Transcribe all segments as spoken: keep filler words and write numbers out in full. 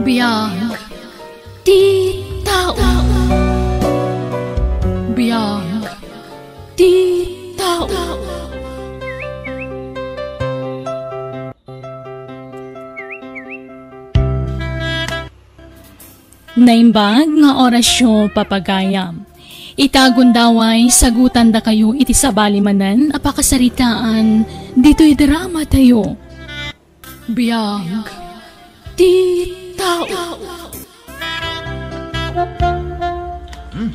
Biag ti tao. Biag ti tao. Naimbag nga orasyo, papagayam. Ita gundaway, sagutandakayo iti sabali manen a pakasaritaan ditoy drama tayo. Biag ti tao. Hmm.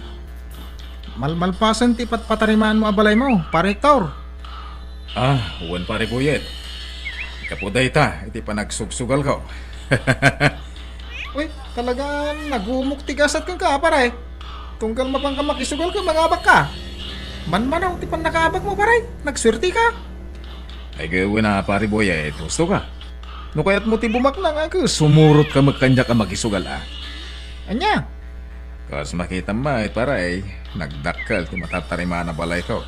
Malmalpasen ti patpatarimaanmo a balaymo, Pare Hector. Ah, wen, Pare Boyet. Gapu dayta iti panagsugsugalko. Uy, talaga nagumok ti gasat kenka, pare. Tunggal mapanka makisugal ket mangabakka. Manmanaw ti pannakaabakmo, pare. Nagsuerteka. Ay, gapu na, Pare Boyet, husto ka. No kayatmo ti bumaknang, a, ket sumurotka met kaniak a makisugal, a. Ania? Kas makitam met, pare, nagdakkel ti matatarimaan a balayko.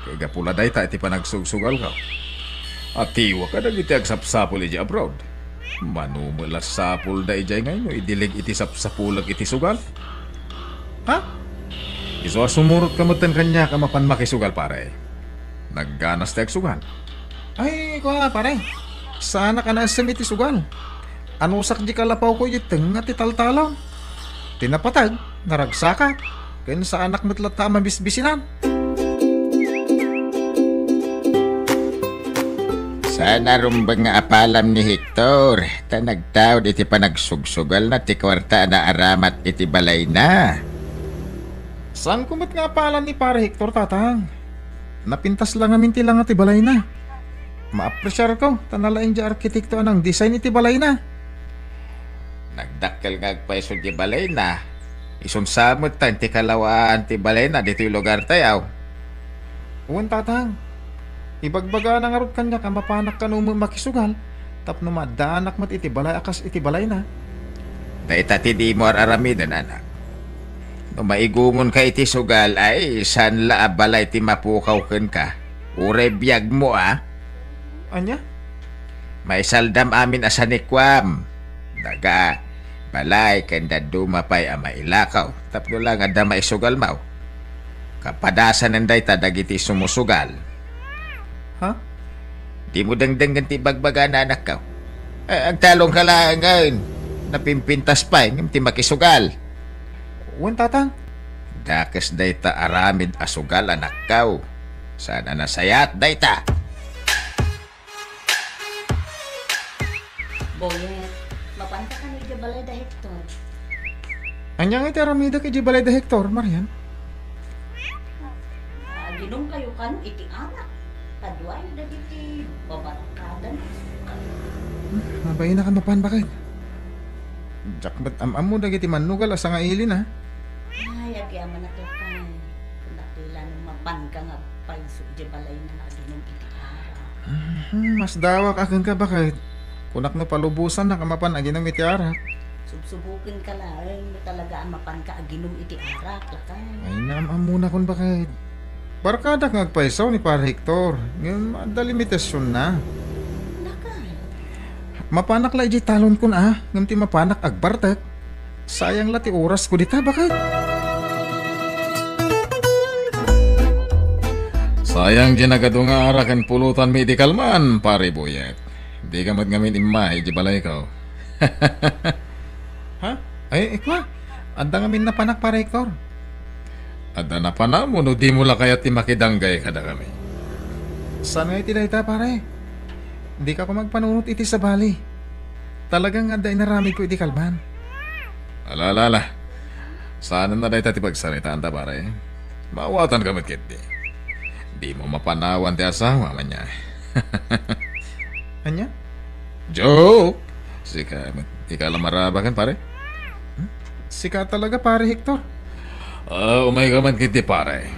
Ket gapu la dayta iti panagsugsugalko. Atiwa kadagiti agsapsapul idiay abroad. Mano met la sapulda idiay ngay no idileg iti sapsapulek iti sugal? Ha? Isu a sumurotka metten kaniak a mapan makisugal, pare. Nagganas ti agsugal. Ay, kua, pare. Saanak a naessem iti sugal. Anusak di kalapawko iti tengnga ti taltalon. Ti napateg, naragsakak. Ken saanak met latta a mabisbisinan. Saan a rumbeng nga apalam ni Hector, ta nagtaud iti panagsugsugalna ti kuarta a naaramat iti balayna. Saanko met nga apalan ni Pare Hector, Tatang. Napintas la ngamin ti langa ti balayna. Maapresiarko, ta nalaing di arkitekto a nangdesign iti balayna. Nagdakkel nga agpayso di balayna. Isun sa met ta iti kalawaan ti balayna ditoy lugar tayo. Wen, Tatang. Ibagbagana ngarud kaniak a mapanak kano met makisugal tapno maaddaanak met iti balay a kas iti balayna. Dayta ti dimo ar-aramiden, anak. No maigungonka iti sugal, ay, saan la a balay ti mapukaw kenka. Uray biagmo, a. Ania? Maisaldam amin a sanikuam. Daga, balay ken dadduma pay a mailakaw tapno la nga adda maisugalmo. Kapadasanen dayta dagiti sumusugal. Ha? Dimo dengdengen ti ibagbagana, anakko. Eh, agtalongka laengen. Napimpintas pay ngem ti makisugal. Wen, Tatang. Dakes dayta aramid a sugal, anakko. Saan a nasayaat dayta. Boyet, mapanta kano idiay balay da Hector? Ania nga iti aramidek idiay balay da Hector, Marian? Aginumkayo kano iti arak. Kaduayo dagiti babarkadana. Mabain a mapan, baket. Diak met am-ammo dagiti mannugal a sangaili na. Ay, agyamanak laeng. Kunak la no mapanka nga agpayso idiay balayna nga aginum iti arak. Mhm, masdawak a kenka, baket. Kunak no palubosannak a mapan aginum iti arak. Subsubokenka laeng no talaga a mapanka aginum iti arak, lakay. Ay, naam-ammonakon, baket. Barkadak nga agpayso ni Pare Hector, ngem adda limitasionna. Lakay. Mapanak la idiay talonkon a, ngem ti mapanak agbartek. Sayang la ti orasko dita, baket. Sayang diay nagadu nga arak ken pulotanmi iti kalman, Pare Boyet. Dika met ngamin imma idiay balayko. Ha? Ay, ikwa. Adda ngamin napanak, Pare Hector. Adda napanam no dimo la kayat ti makidanggay kadakami? Saan nga iti dayta, pare? Dika koma agpanunot iti sabali. Talaga nga adda inaramidko iti kalman. Ala, ala, ala. Saanen a dayta ti pagsaritaanta, pare. Maawatanka met ketdi. Dimo mapanawan ti asawa, ania? Ania? Joke! Sika met, ika la marabaken, pare? Hmm? Sika talaga, Pare Hector. Ah, umayka man ketdi, pare.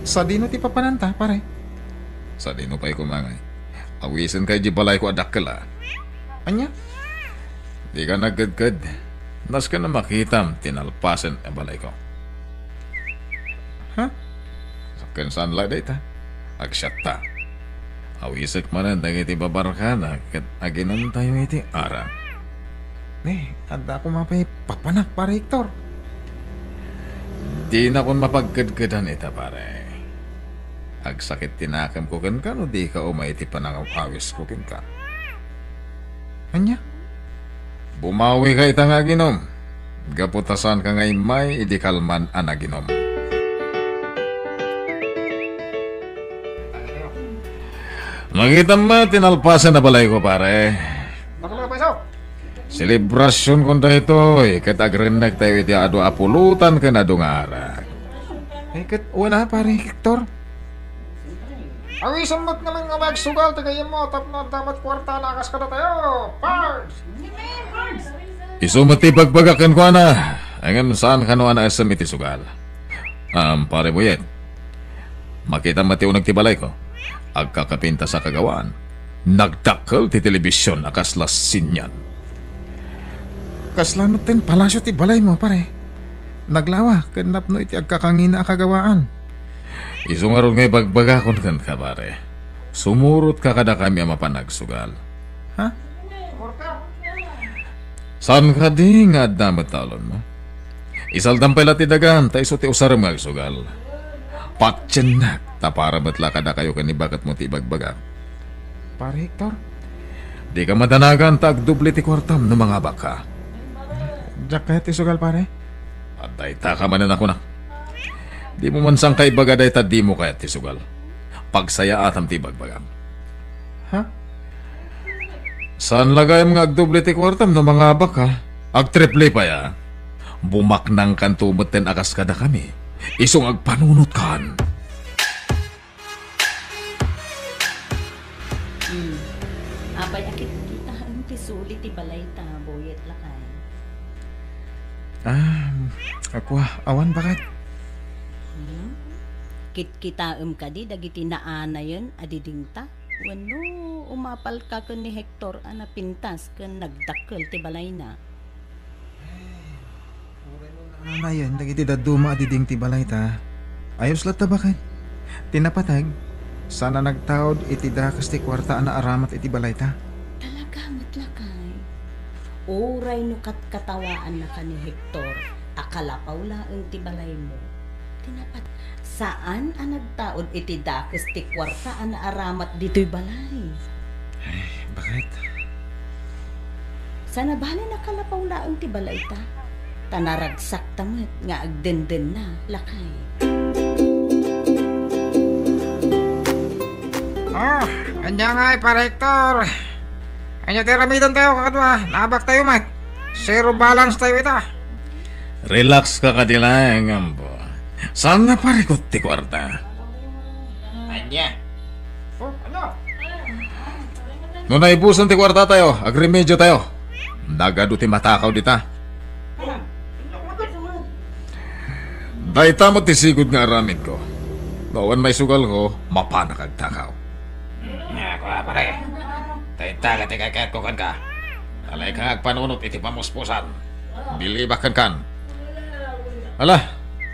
Sadino ti papananta, pare? Sadino pay koma ngay? Awisenka idiay balayko a dakkel a. Ania? Dika nagkedked. Nasken a makitam ti nalpasen a balayko. Ha? Ken saan la dayta? Agsiatta. Awisek manen dagiti babarkada ket aginumtayo iti arak. Ne, adda koma pay papanak, Pare Hector. Dinakon mapagkedkedan ita, pare. Agsakit ti nakemko kenka no dika umay iti panangaw-awisko kenka. Ania? Bumawika ita nga aginom. Gapu ta saanka nga immay idi kalman a naginom. Nakitam met ti nalpasen a balayko, pare. Bakla, paiso. Selebrasionko daytoy, ket agrennektayo iti adu a pulutan ken adu nga arak. Ay, ket wen a, Pare Hector? Awisan met ngamin nga agsugal ti gayyemmo tapno adda met kuarta a nakas kadatayo. Pards! Isu met ti ibagbagak kenkuana, ngem saan kano a naisem iti sugal. Am, Pare Boyet, makitam met ti uneg ti balayko. Agkakapintas a kagawaan. Nagdakkel ti telebision a kasla senian. Kasla metten palasio ti balaymo, pare. Naglawa ken napno iti agkakangina a kagawaan. Isu ngarud nga ibagbagakon kenka, pare. Sumurotka kadakami a mapan agsugal. Ha? Saan kadi nga adda met taulonmo? Isaldam pay la ti dagan, ta isu ti usarem nga agsugal. Patiennak, ta para met la kadakayo ken ni baketmo ti ibagbagak. Pare Hector? Dika madanagan ta agdoble ti kuartam no mangabak ka. Diak kayat ti sugal, pare. Adda ita ka manen a kunak. Dimo man sangka ibaga dayta dimo kayat ti sugal. Pagsayaatam ti ibagbagam. Ha? Saan la gayam nga agdoble ti kuartam no mangabak ka? Agtriple pay a. Bumaknangkanto metten a kas kadakami. Isu nga agpanunotkan. Hmm. Apay a kitkitaem ti suli ti balayta, Boyet, lakay? Ah, akua, awan baket. Hmm? Kitkitaem kadi dagiti naanayen a didingta? Wenno umapalka ken ni Hector a napintas ken nagdakkel ti balayna? Uray no naanayen dagiti dadduma a diding ti balayta, ayos latta baket. Ti napateg, saan a nagtaud iti dakes ti kuarta a naaramat iti balayta. Talaga met, lakay. Uray no katkatawaannaka ni Hector a kalapaw laeng ti balaymo, ti napat-, saan a nagtaud iti dakes ti kuarta a naaramat ditoy balay. Ay, baket. Saan a bale a kalapaw laeng ti balayta, ta naragsakta met nga agdendenna, lakay. Ah, ania ngay, Pare Hector? Ania ti aramidantayo, kakadua? Naabaktayo met. Zero balance tayo ita. Relax ka kadi laeng, ampo. Saan a parikut ti kuarta? Ania? Oh, ano? No naibusan ti kuarta tayo, agremedyo tayo. Nagadu ti matakaw dita. Dayta met ti sigud nga aramidko. No awan maisugalko, mapanak agtakaw. Ako, pare. Dayta ket ti kayatko kenka. Alay ka nga agpanunot iti pamuspusan. Bilibak kenkan. Ala,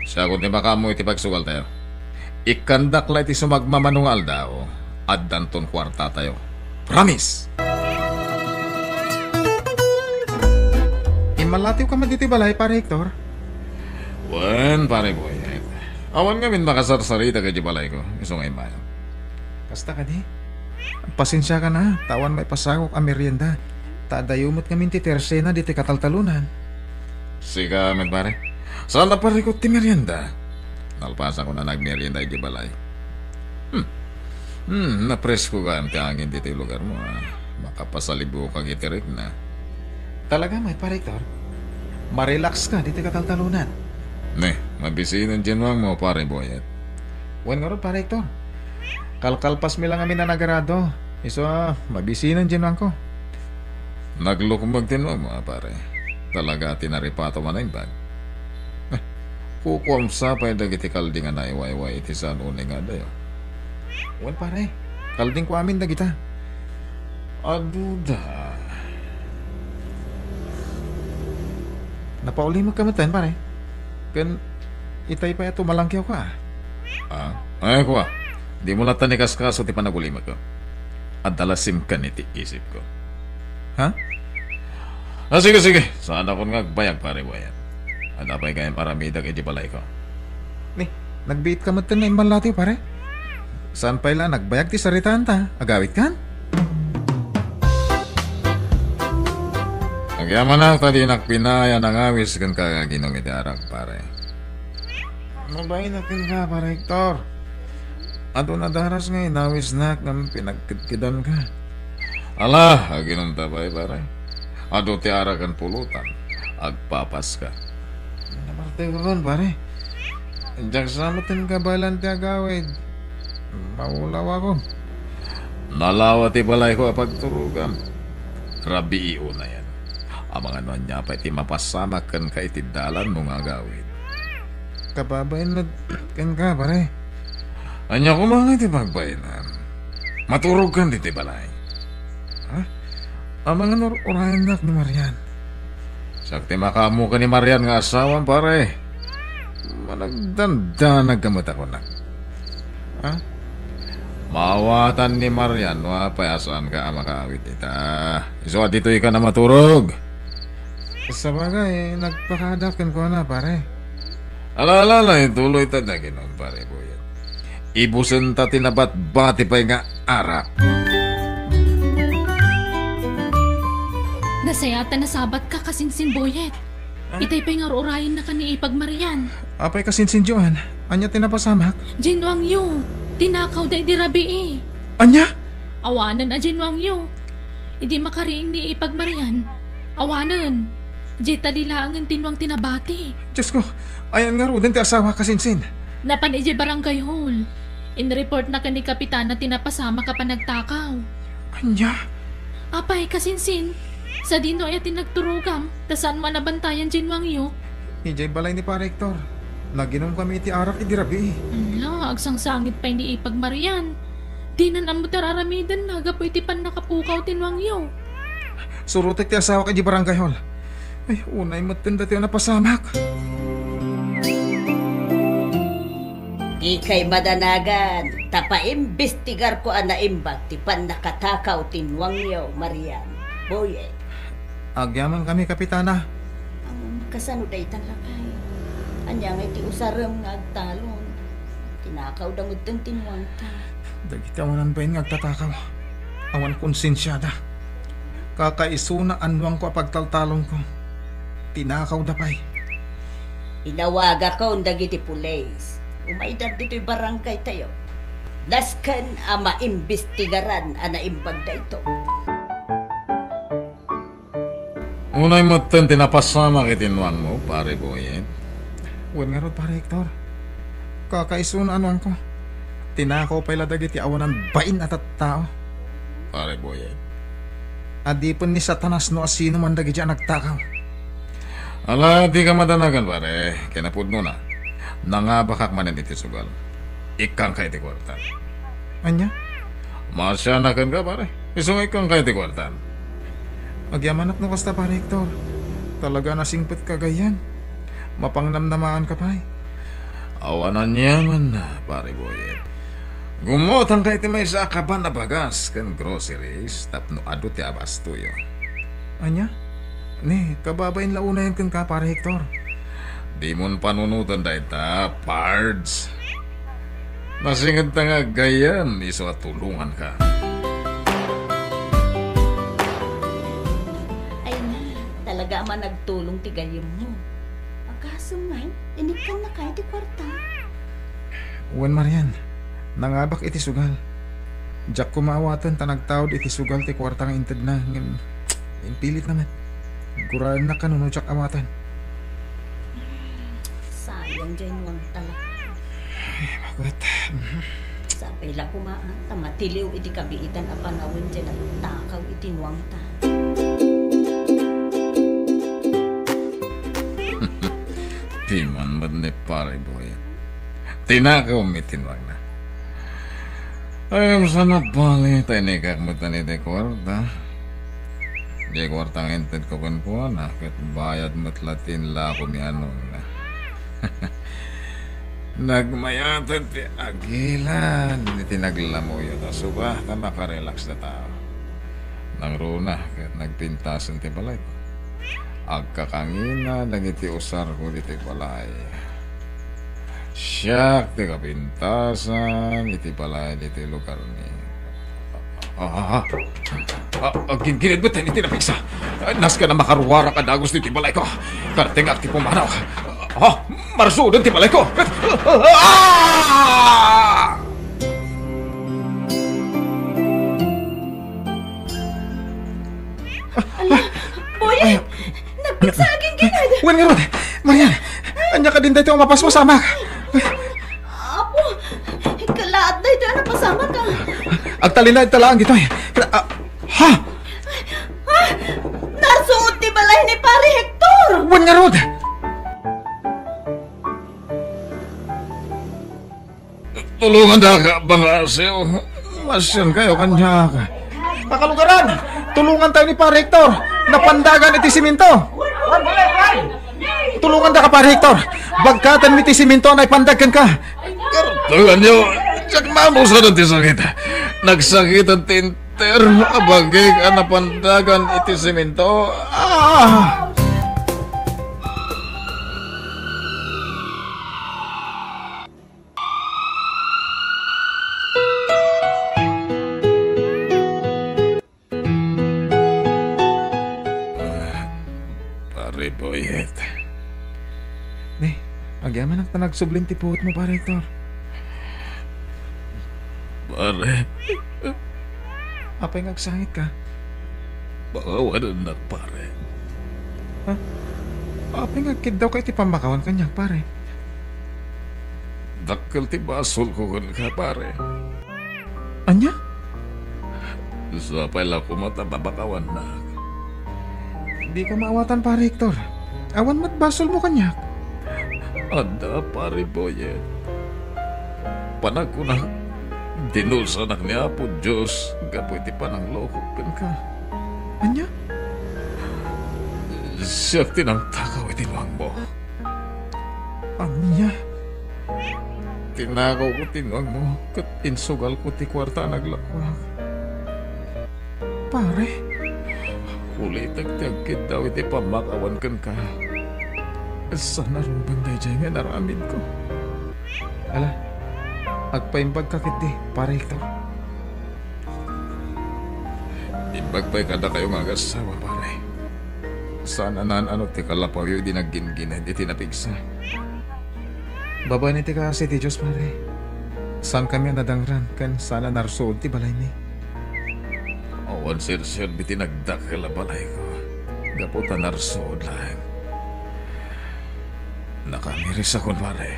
siakon ti makaammo iti pagsugal tayo. Ikkandak la iti sumagmamano nga aldaw, addanton kuarta tayo. Promise! Immalatiw ka met ditoy balay, Pare Hector? Wen, Pare Boyet. Awan ngamin makasarsarita kadagiti balayko. Isu nga immayo. Kasta kadi? Pasensiakan a, ta awan maipasakok a merienda. Ta adayo met ngamin ti tersena ditoy kataltalonan. Sika met, pare. Saan a parikut ti merienda? Nalpasakon a nagmerienda iti balay. Hmm. Hmm, napresko gayam ti angin ditoy lugarmo, a. Makapasalibukak iti rikna. Talaga met, Pare Hector? Marelax ka ditoy kataltalonan. Ne, mabisinen ti nuangmo, Pare Boyet. Wen ngarud, Pare Hector. Kalkalpasmi la ngamin a nagarado. Isu a, mabisinen ti nuangko. Naglukmeg ti nuangmo, a, pare. Talaga ti naripatom a naimbag. Eh, kukuam sa pay dagiti kalding a naiwayway iti saan unay nga adayo. Wen, pare. Kaldingko amin dagita. Aduda. Napaulimekka metten, pare. Ken itay pay a tumalangkewka. Ah, ay, kua. Dimo latta ni kaskaso ti panagulimekko. Adda la simken iti isipko. Ha? Ah, sige, sige. Saanakon nga agbayag, Pare Boyet. Adda pay gayam aramidek iti balayko. Ni, nagbiitka metten nga immallatiw, pare? Saan pay la nagbayag ti saritaanta? Agawidkan? Agyamanak ta dinak pinay a nangawis kenka nga aginom iti arak, pare. Mabain a kenka, Pare Hector. Adu a daras nga inawisnak ngem pinagkedkedanka. Ala, aginumta pay, pare. Adu ti arak ken pulutan. Agpapaska. Namartirron, pare. Diak sa metten kabaelan ti agawid. Maulawakon. Nalawa ti balayko a pagturogam. Rabii unayen. Amangan no ania pay ti mapasamak kenka iti dalanmo nga agawid. Kababain met kenka, pare. Ania koma nga iti pagbainan? Maturogkan ditoy balay. Ha? Amangan ur-urayennak ni Marian. Siak ti makaammo ken ni Marian nga asawam, pare. Managdandanag ka met a kunak. Ha? Maawatan ni Marian no apay a saanka a makaawid ita. Isu a ditoy ka na maturog. Sabagay, nagpakada kenkuana, pare. Ala, ala, ala, ituloy ta dagiti, pare Boyet. Ibusenta ti nabatbati pay nga arak. Nasayaat a nasabat ka, kasinsin Boyet. Ah? Itay pay nga ur-urayennaka ni Ipag Marian. Apay kasinsin Joan, ania ti napasamak? Diay nuangyo, tinakawda idi rabii. Ania? Awanen a diay nuangyo. Idi makariing ni Ipag Marian, awanen. Diay tadi laengen ti nuang ti nabati. Diosko, ayan ngaruden ti asawa kasinsin? Napan idiay barangay hall. Inreportna ken ni Kapitana ti napasamak a panagtakaw. Ania? Apay, kasinsin, sadino aya ti nagturogam, ta saanmo a nabantayan diay nuangyo? Idiay balay ni Pare Hector. Naginom kami iti arak idi rabii. Ala, agsangsangit pay ni Ipag Marian. Dinan ammo ti ar-aramidenna gapu iti pannakapukaw ti nuangyo. Surotek ti asawak idiay barangay hall. Ay, unay metten datoy a napasamak. Dikay madanagan, ta paimbestigarko a naimbag ti pannakatakaw ti nuangyo, Marian. Boyet. Agyamankami, Kapitana. Ammom kasano dayta, lakay? Ania ngay ti usarem nga agtalon? Tinakawda metten ti nuangta. Dagiti awanan bain nga agtatakaw. Awan konsensiada. Kakaisuna a nuangko a pagtaltalonko. Tinakawda pay. Inawagakon dagiti pulis. Umayda ditoy barangaytayo. Nasken a maimbestigaran a naimbag daytoy. Unay metten ti napasamak iti nuangmo, Pare Boyet. Wen ngarud, Pare Hector. Kakaisuna a nuangko. Tinakaw pay la dagiti awanan bain a tattao. Pare Boyet. Adipen ni Satanas no asino man dagiti a nagtakaw. Ala, dika madanagan, pare. Kinapudnona, nangabakak manen iti sugal. Ikkangka iti kuarta. Ania? Maasianak kenka, pare. Isu nga ikkangka iti kuarta. Agyamanak no kasta, Pare Hector. Talaga a nasingpetka gayam. Mapangnamnamaanka pay. Awan aniamanna, Pare Boyet. Gummotanka iti maysa a kaban a bagas ken groceries tapno adu ti abastoyo. Ania? Ni, kababain la unayen kenka, Pare Hector. Dimon panunoten dayta, Pards. Nasingedta nga aggayyem, isu a tulonganka. Ay na, talaga a managtulong ti gayyemmo. Agasem ngay, inikkannaka iti kuarta? Wen, Marian, nangabak iti sugal. Diak koma awaten ta nagtaud iti sugal ti kuarta nga intedna, ngem impilitna met. Guraennak kano no diak awaten. Sayang diay nuangta la. Ay, bagot. Mhm. Sapay la koma, ah, ta matiliw iti kabiitan a panawen diay nagtakaw iti nuangta. Diman met ni Pare Boy. Tinakawmi ti nuangna. Ay, sana bali, ta inikak met iti kuarta. Diay kuarta nga intedko kenkuana, ket bayad met la ti inlakomi a nuangna. Nagmayat ti agilan iti naglamuyo, ta suba ta makarelax data. Nangruna, ket nagpintasen ti balay. Agkakangina dagiti usarko ditoy balay. Siak ti kapintasan iti balay ditoy lugarmi. Ah, ah, ah. Ah, ah, gin-, ginidbet iti napigsa. Ah, nasken a makaruarak a dagus ditoy balayko. Kartengak ti pumanaw. Ah, marsudan ti balayko. Ah! Ala, Boyet! Nagpigsa a ginggined! Wen ngarud! Marian! Ania kadin daytoy a mapaspasamak? Apo, kalaat daytoy a napasamak, ah. Agtalinaed ta laeng ditoy. Ah, ha? Ah, narsuod ti balay ni Pare Hector! Wen ngarud! Tulongandaka, pangngaasim. Masiankayo kaniak. Kakalugaran, tulongantayo ni Pare Hector. Napandagan iti simento. Tulongandaka, Pare Hector. Bagkatenmi ti simento a naipandag kenka. Kartenganyo, diak mamusaden ti sakit. Nagsakiten ti enter a bagik a napandagan iti simento. Ah! Pare Boyet. Ne, agyamanak ta nagsubli ti puotmo, Pare Hector. Pare. Apay nga agsangitka? Pakawanennak, pare. Ha? Apay nga agkiddawka iti pammakawan kaniak, pare? Dakkel ti basolko kenka, pare. Ania? Sapay la koma ta papakawannak. Dika maawatan, Pare Hector. Awan met basolmo kaniak. Adda, Pare Boyet. Panagkunak, dinusanak ni Apo Dios gapu iti pananglokok kenka. Ania? Siak ti nangtakaw iti nuangmo. Ania? Tinakawko ti nuangmo ket insugalko ti kuarta a naglakuak. Pare? Ulitek ti agkiddaw iti pammakawan kenka. Saan a rumbeng daydiay nga inaramidko. Ala, agpaimbagka ketdi, Pare Hector. Imbag pay kadakayo nga agassawa, pare. Saan a naan-ano ti kalapawyo idi nagginggined iti napigsa. Babaen iti kaasi ti Dios, pare. Saankami a nadangran ken saan a narsuod ti balaymi. Awan serserbi ti nagdakkel a balayko gapu ta narsuod laeng. Nakaamirisakon, pare.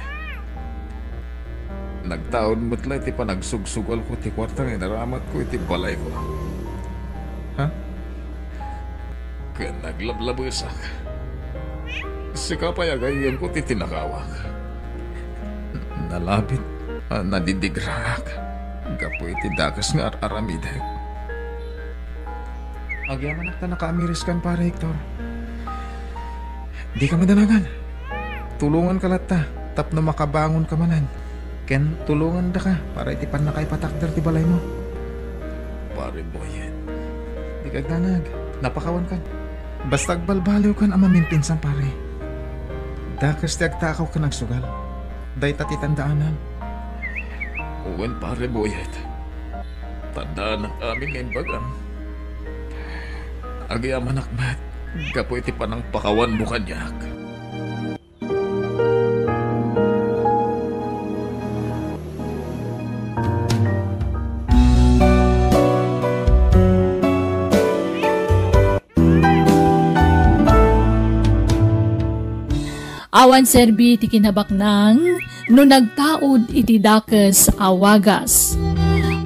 Nagtaud met la iti panagsugsugalko ti kuarta nga inaramatko iti balayko. Ha? Ken naglablabesak. Sika pay a gayyemko ti tinakawak. Nalabit a nadidigraak gapu iti dakes nga ar-aramidek. Agyamanak ta nakaamiriskan, Pare Hector. Dika madanagan. Tulonganka latta tapno makabangonka manen. Ken tulongandaka para iti pannakaipatakder ti balaymo. Pare Boyet. Dika agdanag. Napakawankan. Basta agbalbaliwkan a mamimpinsan, pare. Dakes ti agtakaw ken agsugal. Dayta ti tandaanan. Wen, Pare Boyet. Tandaanak amin nga imbagam. Agyamanak met gapu iti panangpakawanmo kaniak. Awan serbi ti kinabaknang no nagtaud iti dakes a wagas.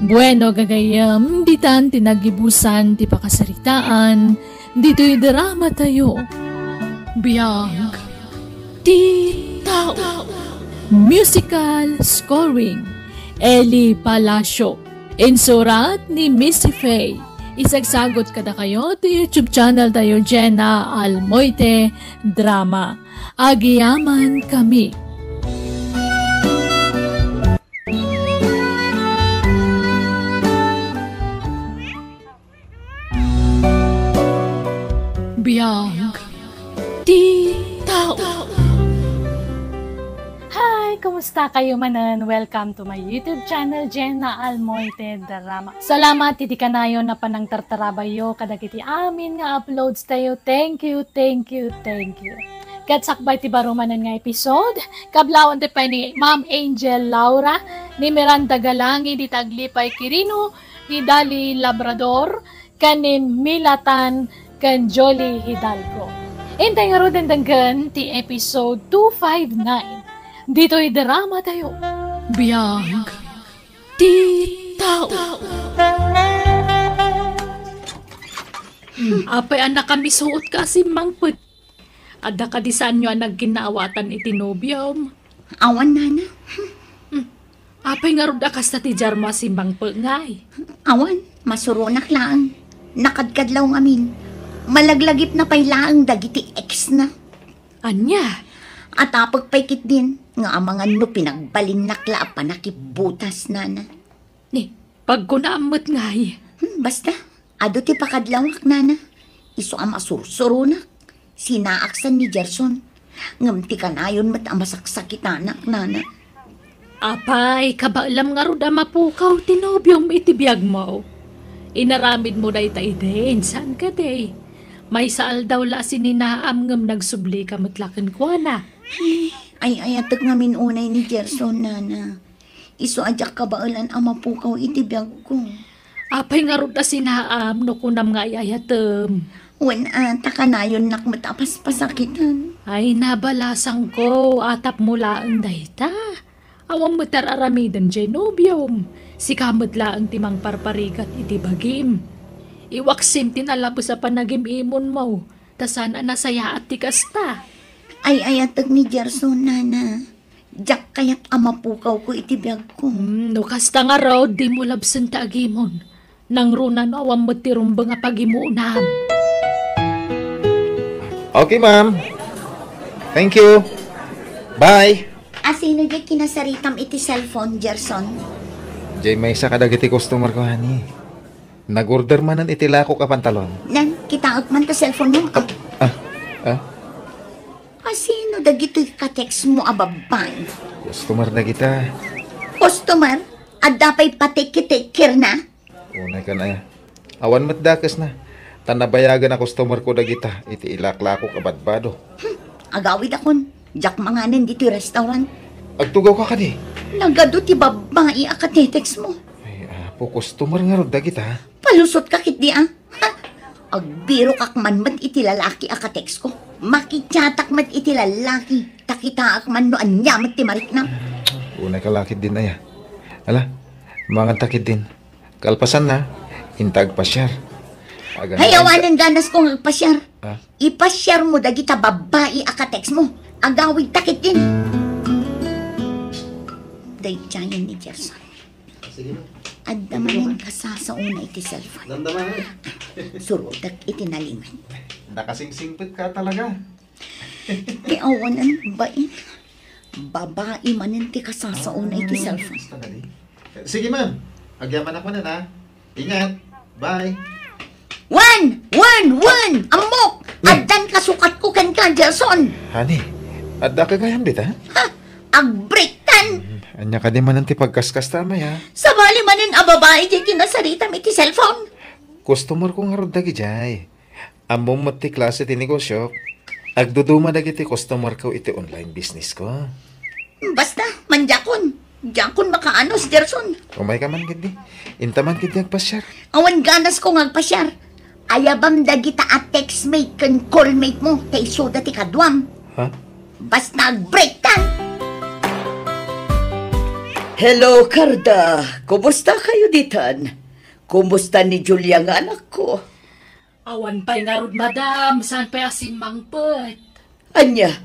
Bueno, gagayyem, ditan ti naggibusan ti pakasaritaan ditoy dramatayo. Biag ti tao. Musical scoring, Eli Palacio. Insurat ni Missy Faye. Isagsagot kadakayo ti YouTube channel tayo, Jenna Almoite Drama. Agyamankami. Biag Ti tao. Hi! Kumusta kayo manen? Welcome to my YouTube channel, Jenna Almoite Drama. Salamat iti kanayon a panangtartarabayo kadagiti amin nga uploads tayo. Thank you, thank you, thank you. Ket sakbay ti baro manen nga episode, kablawan ti pay ni Ma'am Angel Laura, ni Miranda Galangi, ni Taglipay Quirino, ni Dali Labrador, ken ni Milatan ken Jolly Hidalgo. Intay ngaruden denggen ti episode two five nine. Ditoy drama tayo. Biag ti tao. Hmm, apay a nakamisuot ka a simmangpet? Adda kadi saanyo a nagkinnaawatan iti nobiom? Awan, nana. Hmm. Apay ngarud a kasta ti diarmo a simmangpet ngay? Awan, masuronak laeng. Nakadkadlaw ngamin. Malaglagipna pay laeng dagiti ex na. Ania? Atapek pay ketdin nga amangan no pinagbalinnak la a panakipbutas, nana. Ni, pagkunaam met ngay. Hmm, basta, adu ti pakadlawak, nana. Isu a masursuronak. Sinaaksan ni Gerson. Ngem ti kanayon met a masaksakitanak, nana. Apay, kabaelam ngarud a mapukaw ti nobiom iti biagmo. Inaramidmo dayta idin, saan kadi? Maysa aldaw la a sininaam ngem nagsublika met la kenkuana. Ay, ay-ayatek ngamin unay ni Gerson, nana. Isu a diak kabaelan a mapukaw iti biagko. Apay ngarud a sinaam no kunam nga ay-ayatem? Wen a, ta kanayonnak met a paspasakitan. Ay, nabalasangko, atapmo laeng dayta. Awan met ti ar-aramidem diay nobiom. Sika met laeng ti mangparparigat iti bagim. Iwaksim ti nalabes a panagim-imonmo, ta saan a nasayaat ti kasta. Ay-ayatek ni Gerson, nana. Diak kayat a mapukawko iti biagko. Hmm, no kasta ngarud, dimo labsen ti agimon. Nangruna no awan met ti rumbeng a pagimuonam. Okay, ma'am. Thank you. Bye. Asino diay kinasaritam iti cellphone, Gerson? Diay maysa kadagiti customer ko, honey. Nag-order manen iti lakok a pantalon. Nan, kitaek man ta cellphone mo. Ah, ah. Asino dagitoy ka-text mo a babbai? Customer dagita. Customer? Adda pay pa-take-take care na? Unay kan aya. Awan met dakesna. Ta nabayagen a customer ko dagita iti ilaklakok a badbado. Hmm, agawidakon. Diak manganen ditoy restaurant. Agtugaw ka kadi? Nagadu ti babbai a ka-text mo. Ay, apo, customer ngarud dagita. Palusot ka ketdi, a? Ha? Agbirokak man met iti lalaki a ka-text ko. Makichatak met iti lalaki. Ta kitaak man no ania met ti mariknam. Unay ka la ketdin aya. Ala, mangan ta ketdin. Kalpasanna, inta agpasiar. Hay, awanen ganas ko nga agpasiar. Ah? Ipasiar mo dagita babbai a ka-text mo. Agawid ta ketdin. Daydiayen ni Gerson. Sige, ma'am. Adda manen kasasaona iti cellphone. Damdama, eh. Surotek iti nalinged. Nakasingsingpet ka talaga. Ti awanan bain. Babai manen ti kasasaona iti cellphone. Sige, ma'am. Agyamanak manen, ha? Ingat. Bye. Wen! Wen! Wen! Ammok! Addan kasukatko kenka, Gerson! Honey, adda ka gayam dita? Ha? Agbreaktan! Ania kadi manen ti pagkaskasta, Amay, ha? Sabali manen a babai diay kinasaritam iti cellphone. Customer ko ngarud dagidiay. Ammom met ti klase ti negosyo. Agduduma dagiti customer ko iti online business ko. Basta, mandiakon. Diakon makaanus, Gerson. Umay ka man, gidi. Inta man, gidi, agpasiar. Awan ganas ko nga agpasiar. Ayabam dagita a textmate ken callmate mo, ta isuda ti kaduam. Ha? Basta agbreaktan! Hello, Carda. Kumusta kayo ditan? Kumusta ni Julia nga anakko? Awan pay ngarud, madam, saan pay a simmangpet? Ania?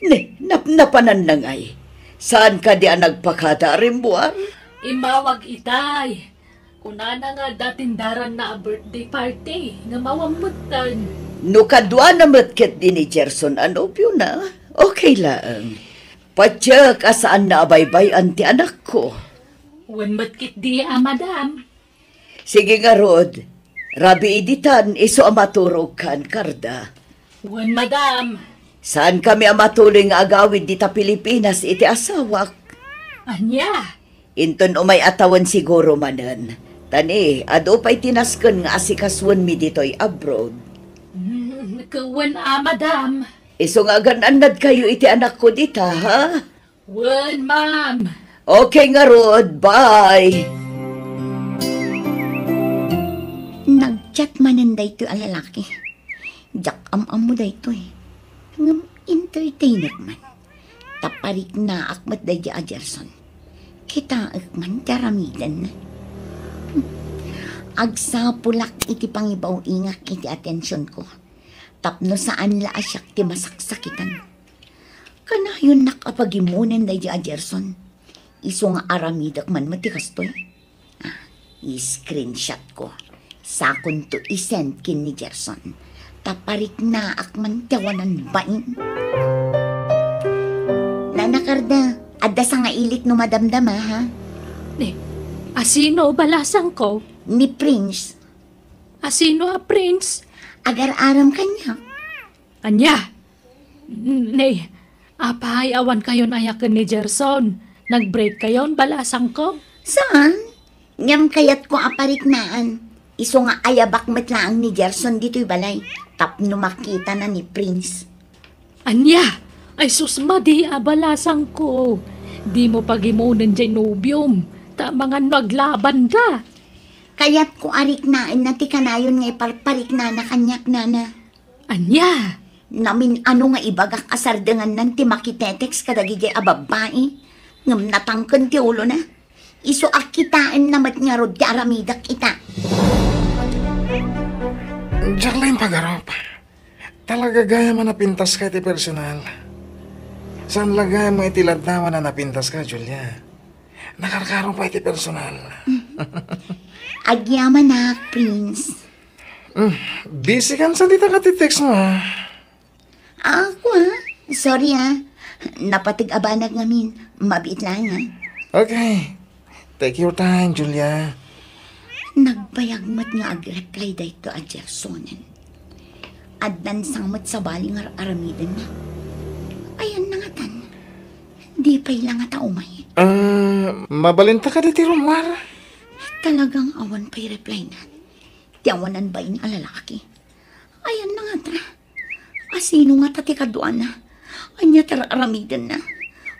Ne, napnapanan na ngay. Saan kadi a nagpakada a rimmuar? Immawag itay. Kunana nga adda tindaranna a birthday party, nga mawammeten. No kaduana met ketdi ni Gerson a nobiona, okay laeng. Patiek a saanna a baybay-an ti anakko. Wen met ketdi a, madam. Sige ngarud, rabii ditan isu a maturogkan, Carda. Wen, madam. Saankami a matuloy nga agawid dita Pilipinas iti asawak. Ania? Inton umay a tawen siguro manen. Ta ni, adu pay ti nasken nga asikasuenmi ditoy abroad. Mm, ket wen a, madam. Isu nga agan-annadkayo iti anakko dita, ha? Wen, ma'am. Okay ngarud, bye. Nag-chat manen daytoy a lalaki. Diak am-ammo daytoy. Ngem entertainer man. Ta pariknaak met daydi a Gerson. Kitaek man ti aramiden. Agsapulak iti pangibaw-ingak iti atensionko. Tapno saan la a siak ti masaksakitan. Kanayonnak a pagimonen daydi a Gerson. Isu nga aramidek man met ti kastoy. Ah, i-screenshot ko. Sakonto i-send ken ni Gerson. Ta pariknaak man ti awanan bain. Nana Carda, adda sangailik no madamdama, ha? Eh, asino balasangko? Ni Prince. Asino a Prince? Agar-aram kaniak. Ania? N-, ne, apay awan kayon aya ken ni Gerson? Nag-break kayon, balasangko? Saan? Ngem kayatko a pariknaan. Isu nga ayabak met laeng ni Gerson ditoy balay. Tapno makitana ni Prince. Ania? Ay sus, madi a balasangko. Dimo pagimonen jay nobiom. Ta amangan no aglabanda. Kayatko a riknaenna ti kanayon nga iparpariknana kaniak, nana. Ania? Namin-ano nga ibagak a sardengannan ti makitetext kadagijay a babbai, ngem natangken ti ulona. Isu a kitaenna met ngarud ti aramidek ita. Diak la impagarup. Talaga gayam a napintaska iti personal. Saan la gayam nga iti ladnawan a napintaska, Julia. Nakarkaro pay iti personal. Agyamanak, Prince. Mm, busy kan sa dita ka ti text mo, ha? Ako, ha? Sorry, ha. Napateg a banag ngamin. Mabiit laeng, ha? Okay. Take your time, Julia. Nagbayag met nga agreply daytoy a Gersonen. Addan sa met sabali nga ar-aramidenna. Ayanna ngatan. Di pay la ngata umay. Ah, mabalinta kadi ti rummuar? Talagang awan pay reply na. Ti awanan bain a lalaki. Ayanna ngata. Asino ngata ti kaduana? Ania ti ar-aramidenna?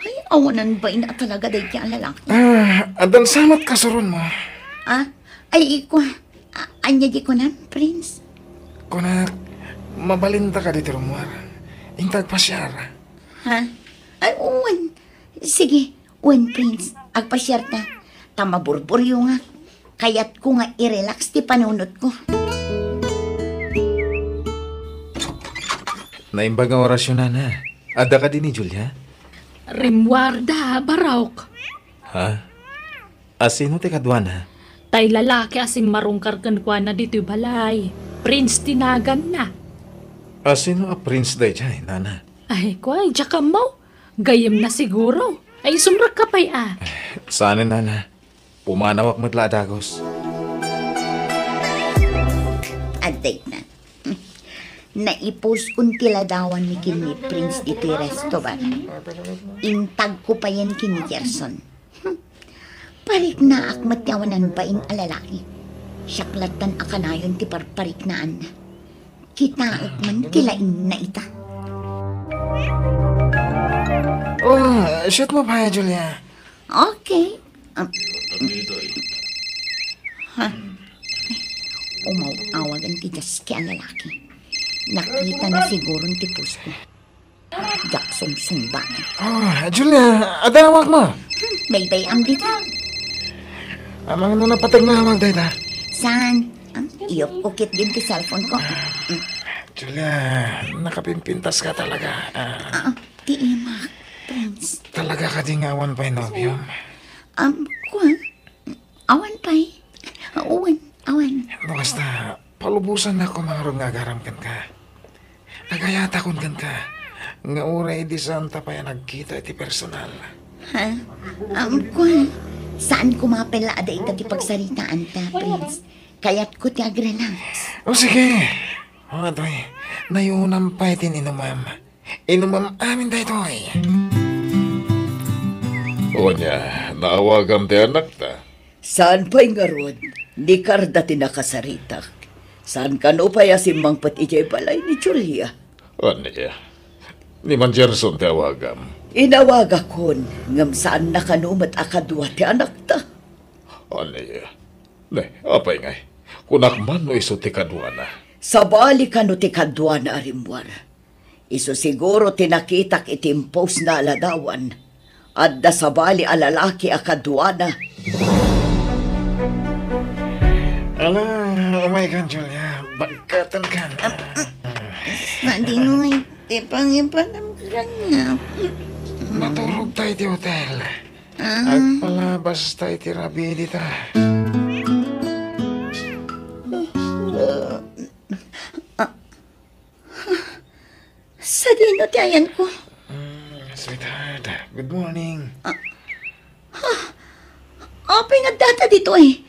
Ay, awanan bain a talaga daydi a lalaki. Ah, addan sa met kasuron mo. Ah, ay, ikua. A-, ania di kunam, Prince? Kunak, mabalinta kadi ti rummuar. Inta agpasiar. Ha? Ay, wen. Sige, wen, Prince, agpasiarta. Ta maburburyo nga. Kayatko nga i-relax ti panunotko. Naimbag nga orasyon, nana. Adda kadi ni Julia? Rimmuarda, barok. Ha? Asino ti kaduana? Tay lalaki a simmarungkar kenkuana ditoy balay. Prince ti naganna. Asino a Prince daydiay, nana? Ay, kuay, diak ammo. Gayyemna siguro. Ay, sumrekka pay a. Saan, nana. Pumanawak met la a dagus. Adda ita. Naipuskon ti ladawanmi ken ni Prince ditoy resto bar. Intagko payen ken ni Gerson. Pariknaak met ti awanan bain a lalaki. Siak lattan a kanayon ti parpariknaanna. Kitaek man ti laingna ita. Oh, shoot mo pa, Julia. Okay. Um, ha? Umaw-awagan ti diaski a lalaki. Nakitana siguro ti pusko. Diak sungsungbaten. Oh, Julia, adda awag mo. Hmm, baybay-am dita. Amangan no napateg nga awag dayta. Saan? Ah, iyupko ketdin ti cellphone ko. Hmm. Julia, nakapimpintaska talaga. Ah. Ah, ti imak, Prince. Talaga kadi nga awan pay nobiom? Um, kua? Awan pay. Wen, awan. No kasta, palubosannak koma ngarud nga agaram kenka. Agayatakon kenka nga uray idi saanta pay a nagkita iti personal. Ha? Um, kua, saan koma pay la a dayta ti pagsaritaanta, Prince. Kayatko ti agrelax. O sige. O, atoy. Nayunam pay ti inumam. Inumam amin daytoy. Ania, naawagam ti anakta? Saan pay ngarud, ni Carda ti nakasaritak. Saan kano pay a simmangpet idiay balay ni Julia? Ania, ni Mang Gerson ti awagam? Inawagakon, ngem saanna kano met a kadua ti anakta. Ania? Ne, apay ngay? Kunak man no isu ti kaduana. Sabali kano ti kaduana a rimmuar. Isu siguro ti nakitak iti imposna a ladawan. Adda sabali a lalaki a kaduana. Ala, umay kan, Julia. Bagkaten kan. Madinoy ti pangipanam kaniak. Maturog tayo ti hotel. Ah. Agpalabas tayo ti rabii dita. Sadino ti ayanko? Mm, sweetheart, good morning. Ah, ah, apay nga addata ditoy?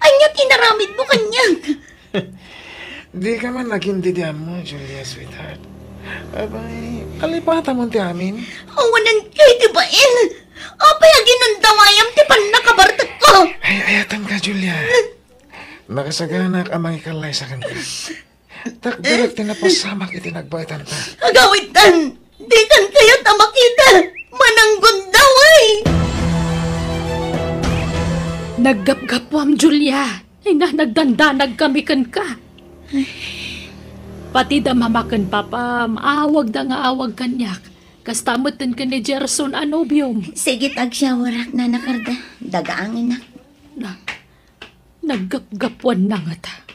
Ania ti inaramidmo kaniak? Di ka man nagin didiammo, Julia, sweetheart. Abay, kalipatamon ti amin. Awanan kay ti bain. Apay a ginundawayam ti pannakabartekko? Ay, ayaten ka, Julia. Nakasaganak a mangikallay sa kanka. Takderak ti napasamak iti nagbaetanta. Agawidtan! Dikan kayat a makita! Mananggundaway! Naggapgapuam, Julia. Ay na, nagdandanag kami kenka. Pati da mama ken papam, awagda nga awag kaniak. Kasta metten ken ni Gerson a nobiom. Sige, agsyawarak, Nana Carda. Dagaangenak. Na, naggapgapuanna ngata.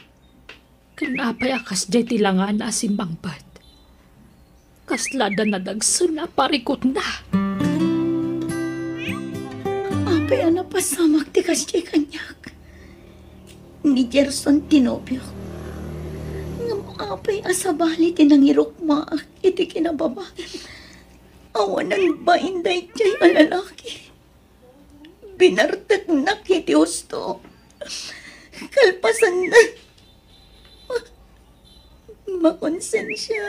Ken apay a kasdiay ti langana a simmangpet? Kasla da nadagsen a parikutna. Apay a napasamak ti kasdiay kaniak? Ni Gerson ti nobiok. Ngem apay a sabali ti nangirukmaak iti kinababain? Awanan bain daydiay a lalaki. Binarteknak iti husto. Kalpasanna, makonsensia.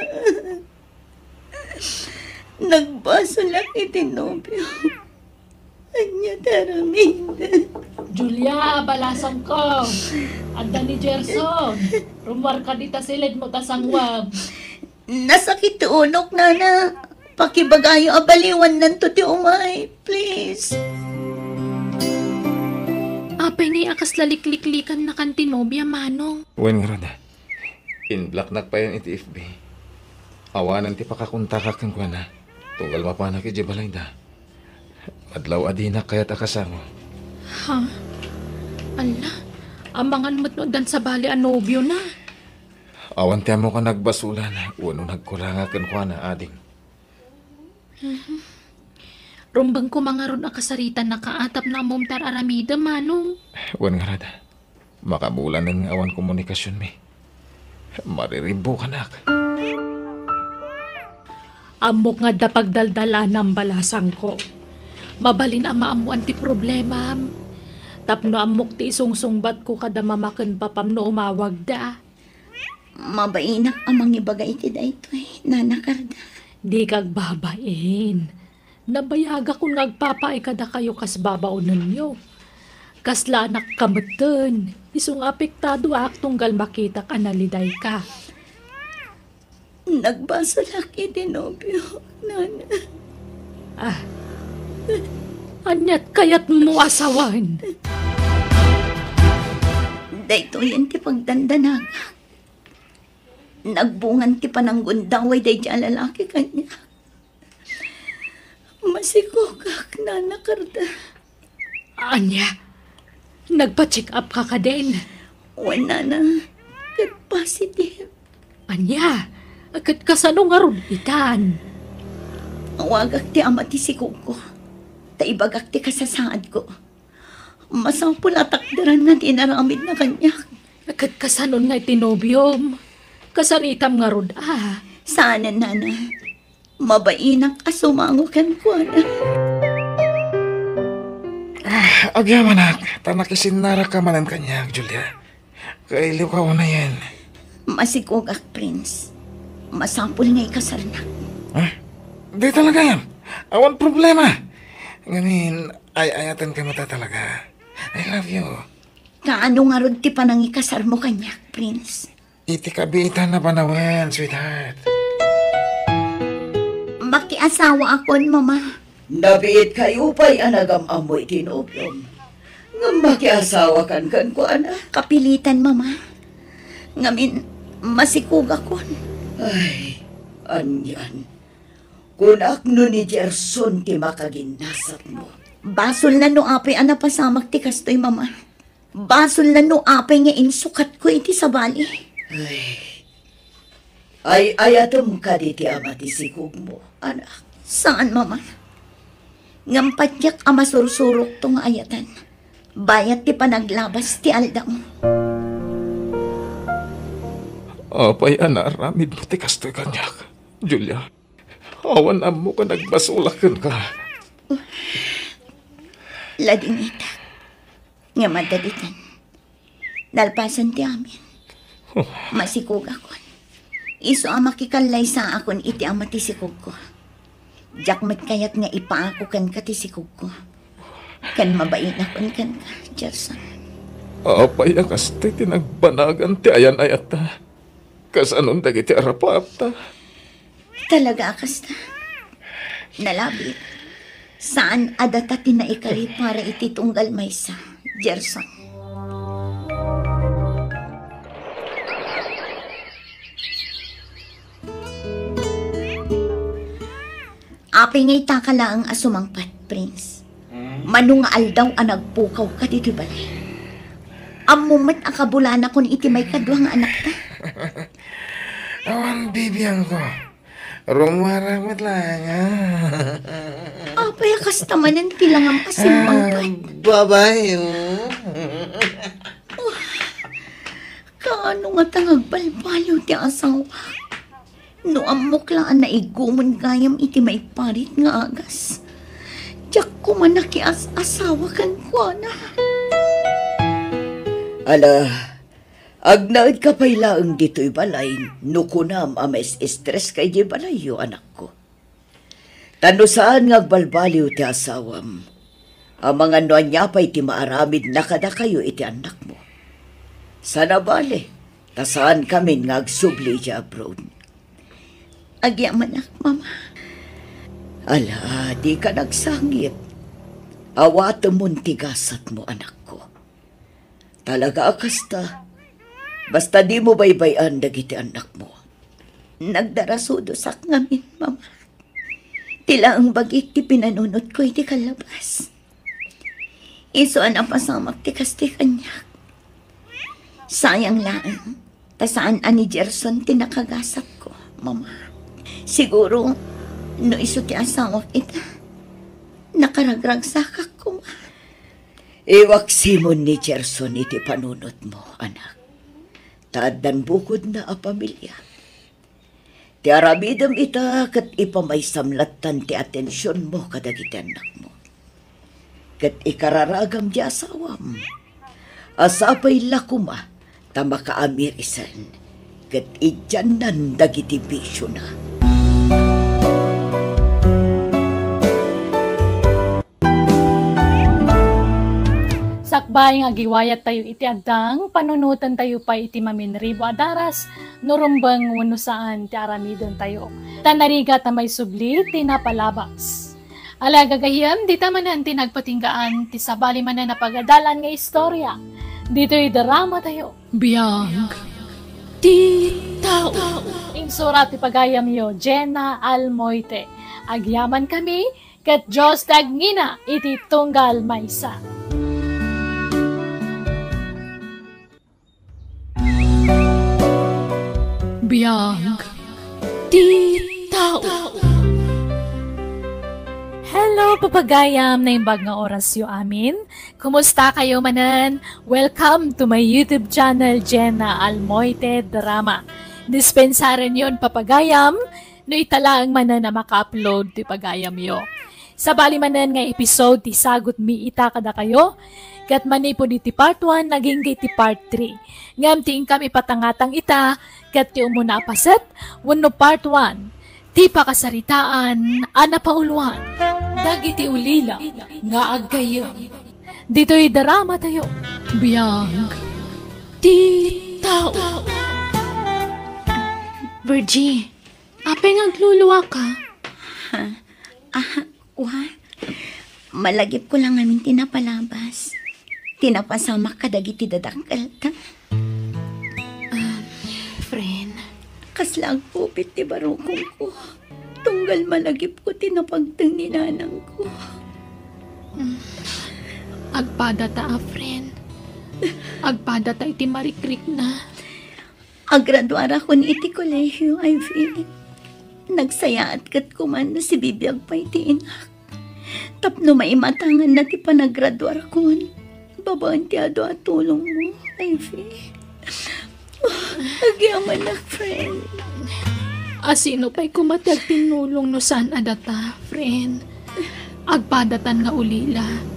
Nagbasolak iti nobio. Ania ti aramid? Julia, balasangko. Adda ni Gerson. Rummuarka dita siled mo ta sanguam. Nasakit ti ulok, Nana. Pakibagayo a baliwannanto ti umay, please. Apay ngay a kasla likliklikannakan ti nobia, Manong? Wen ngarud, inblocknak payen iti F B. Awanen ti pakakontakak kenkuana, tunggal mapanak idiay balayda. Madlaw a dinak kayat a kasango. Ha? Ala, amangan met no addan sabali a nobiona. Awan ti ammok a nagbasolan wenno nagkuranga kenkuana, ading. Mhm. Rumbeng koma ngarud a kasaritannak a tapno ammom ti ar-aramidem, Manong. Wen ngarud, makabulanen nga awan komunikasionmi. Mariribbukanak. Ammok nga adda pagdaldalanam, balasangko. Mabalin a maammoan ti problemam. Tapno ammok ti isungsungbatko kada mama ken papam no umawagda. Mabainak a mangibaga iti daytoy, Nana Carda. Dika agbabain. Nabayagakon nga agpapaay kadakayo kas babaonenyo. Kasla anakka metten, isu nga apektado ak tunggal makitak a nalidayka. Nagbasolak iti nobio, Nana. Ah, aniat kayatmo a sawen? Daytoyen ti pagdandanagak. Nagbungan ti pananggundaway daydiay a lalaki kaniak. Masikogak, Nana Carda. Ania? Nagpa-check up ka kadin? Wen, Nana, ket positive. Ania? Ket kasano ngarud itan? Awagak ti ama ti sikogko, ta ibagak ti kasasaadko. Masapul a takderanna ti inaramidna kaniak. Ket kasanon nga iti nobiom? Kasaritam ngarud a? Saanen, Nana. Mabainak a sumango kenkuana. Ah, agyamanak, ta nakisinnaraka manen kaniak, Julia. Kailiwka unayen. Masikogak, Prince. Masapul nga ikasarnak. Ha? Dita la gayam. Awan problema. Ngamin, ay-ayatenka met talaga. I love you. Kaano ngarud ti panangikasarmo kaniak, Prince? Iti kabiitan a panawen, sweetheart. Makiasawaakon, Mama. Nabiitkayo pay a nagam-ammo iti nobiom. Ngem makiasawakan kenkuana. Kapilitan, Mama. Ngamin, masikugakon. Ay, anian. Kunak no ni Gerson ti makaginasatmo. Basolna no apay a napasamak ti kastoy, Mama. Basolna no apay nga insukatko iti sabali. Ay, ay-ayatem kadi ti ama ti sikogmo, anak? Saan, Mama. Ngem patiek a masursurokto nga ayatan. Bayat ti panaglabas ti aldaw. Apay a naaramidmo ti kastoy kaniak, Julia? Awan ammok a nagbasolak kenka. Ladingitak. Ngem adda ditan. Nalpasen ti amin. Masikugakon. Isu a makikallaysaakon iti ama ti sikogko. Diak met kayat nga ipaako kenka ti sikogko. Ken mabainakon kenka, Gerson. Apay a kasta ti nagbanagan ti ayan-ayatta? Kasanon dagiti arapaapta? Talaga a kasta. Nalabit. Saan a data ti naikari para iti tunggal maysa, Gerson. Apay nga itaka laeng a sumangpet, Prince? Mano nga aldaw a nagpukawka ditoy balay? Ammom met a kabulanakon iti maikadua nga anakta. Awan bibiangko. Rummuar met laeng, a. Apay a kasta manen ti langam a simmangpet? Ah, babae, oh. Kaano ngata nga agbalbaliw ti asawak? No ammok la a naigumon gayam iti maiparit nga agas, diak koma nakias-asawa kenkuana. Ala, agnaedka pay laeng ditoy balay no kunam a mais-stress ka idiay balayyo, anakko. Ta no saan nga agbalbaliw ti asawam, amangan no ania pay ti maaramidna kadakayo iti annakmo. Sana bale, ta saankamin nga agsubli idiay abroad. Agyamanak, Mama. Ala, dika nagsangit. Awatemon ti gasatmo, anakko. Talaga a kasta. Basta dimo baybay-an dagiti annakmo. Nagdarasudosak ngamin, Mama. Ti laeng bagik ti pinanunotko iti kallabas. Isu a napasamak ti kastoy kaniak. Sayang laeng, ta saan a ni Gerson ti nakagasatko, Mama. Siguro, no isu ti asawak ita, nakaragragsakak koma. Iwaksimon ni Gerson iti panunotmo, anak. Ta addan bukodna a pamilia. Ti aramidem ita ket ipamaysam lattan ti atensionmo kadagiti annakmo. Ket ikararagam ti asawam a sapay la koma ta makaamir isen ket idiannan dagiti bisiona. Sakbay nga agiwayattayo iti addang, panunotentayo pay iti maminribo a daras no rumbeng wenno saan ti aramidentayo. Ta narigat a maisubli ti napalabas. Ala, gagayyem, dita manen ti nagpatinggaan ti sabali manen a pagadalan nga istorya ditoy dramatayo. Biag ti tao. Insurat ti pagayamyo, Jenna Almoite. Agyamankami, ket Dios ti agngina iti tunggal maysa. Biag ti tao. Hello, papagayam, naimbag nga orasyo amin. Kumusta kayo manen? Welcome to my YouTube channel, Jenna Almoite Drama. Dispensarenyon, papagayam, no ita laeng manen a maka-upload ti pagayamyo. Sabali manen nga episode ti sagutmi ita kadakayo, ket manipud iti part one, agingga iti part three. Ngem ti inkam ipatangatang ita, ket ti umuna a paset, wenno part one, ti pakasaritaan a napauluan dagiti ulila nga aggayyem. Ditoy drama tayo, Biag ti Tao. Virgie, apay nga agluluaka? Ha? Ah, wa. Malagipko lang ngamin ti napalabas. Ti napasamak kadagiti dadakkelta. Ah, friend. Kasla agpupit ti barukongko. Tunggal malagipko ti napagteng ni nanangko. Mm. Agpadata a, friend. Agpadata iti marikrikna. Agraduarakon iti kolehio, Ivy. Nagsayaat ket kuman no sibibiag pay ti inak. Tapno maimatanganna ti panagraduarakon, babaen ti adu a tulongmo, Ivy. Agyamanak, friend. A sino pay koma ti agtinnulong no saan a data, friend? Agpadatan nga ulila.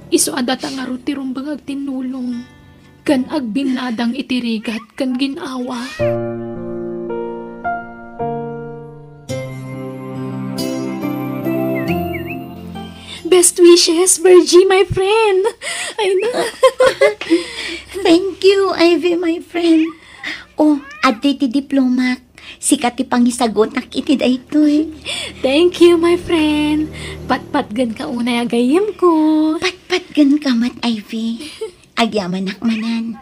Isu a data ngarud ti rumbeng agtinnulong ken agbinnadang iti rigat ken gin-awa. Best wishes, Virgie, my friend. Ay na. Thank you, Ivy, my friend. Oh, adtoy ti diplomak. Sika ti pangisagutak iti daytoy. Thank you, my friend. Patpatgen ka unay a gayyemko. Patpatgen ka met, Ivy. Agyamanak manen.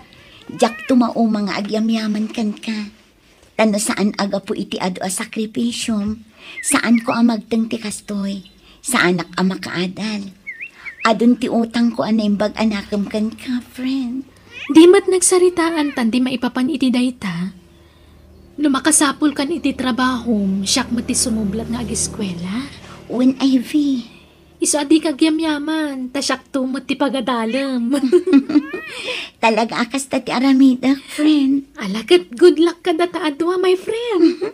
Diak tumauma nga agyamyaman kenka. Ta no saan a gapu iti adu a sakripisiom, saanko a magteng ti kastoy. Saanak a makaadal. Adun ti utangko a naimbag a nakem kenka, friend. Di met nagsaritaan tan di maipapan iti dayta. No makasapulkan iti trabahom, siak met ti sumublat nga agiskuela. Wen, Ivy. Isu a dika agyamyaman, ta siakto met ti pagadalem. Talaga a kasta ti aramidek, friend. Ala ket good luck kadata a dua, my friend.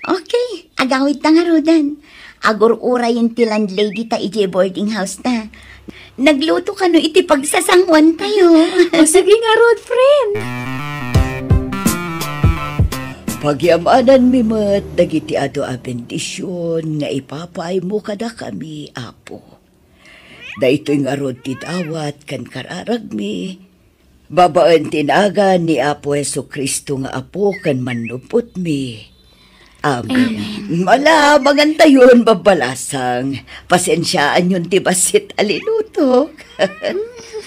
Okay, agawidta ngaruden. Agur-urayen ti landlady ta idiay boarding house ta. Nagluto kano iti pagsasanguan tayo. O sige ngarud, friend. Pagyamananmi met dagiti adu a bendision nga ipapaaymo kadakami, Apo. Daytoy ngarud ti dawat ken kararagmi, babaen ti nagan ni Apo Jesu-Cristo nga Apo ken Mannupotmi. Amen. Amen. Ala, mangantayon, babbalasang. Pasensiaanyon ti bassit a linutok.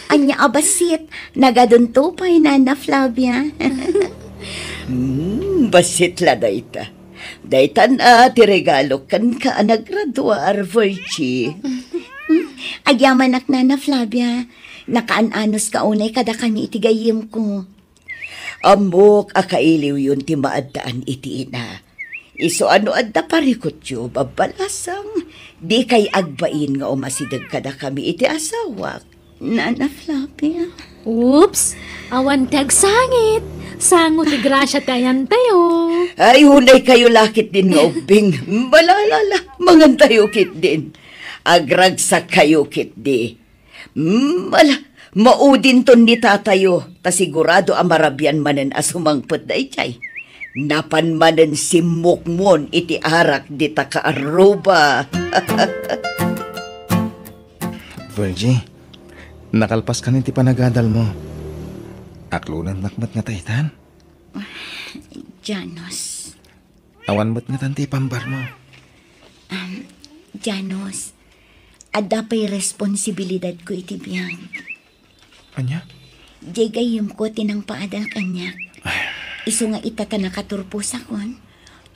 Ania a bassit? Nagadunto pay, Nana Flavia. Hmm, bassit la dayta. Daytan a ti regalo kenka a nagraduar, Virgie. Hmm, agyamanak, Nana Flavia. Nakaan-anos ka unay kadakami iti gayyemko. Ammok a kailiwyon ti maaddaan iti ina. Isu a no adda parikutyo, babbalasang, dikay agbain nga umasideg kadakami iti asawak, Nana Flavia. Oops! Awan ti agsangit! Sango ti grasia ti ayantayo. Ay, unay kayo lakit din nga ubbing. Balalala, mangantayo kit din. Agragsak kayo kit di. Mm, ala, maudinton ni tatayo, ta sigurado a marabian manen a sumangpet daydiay. Napan manen simmukmon iti arak dita kaarruba. Virgie, nakalpas kan iti panagadalmo. Aklonennak met nga taitan? Janos. Awan met ngatan ti ipambarmo. Um, Janos, adda pay responsibilidadko iti biag. Ania? Diay gayyemko ti nangpaadal kaniak. Ay. Isu nga ita ta nakaturposakon,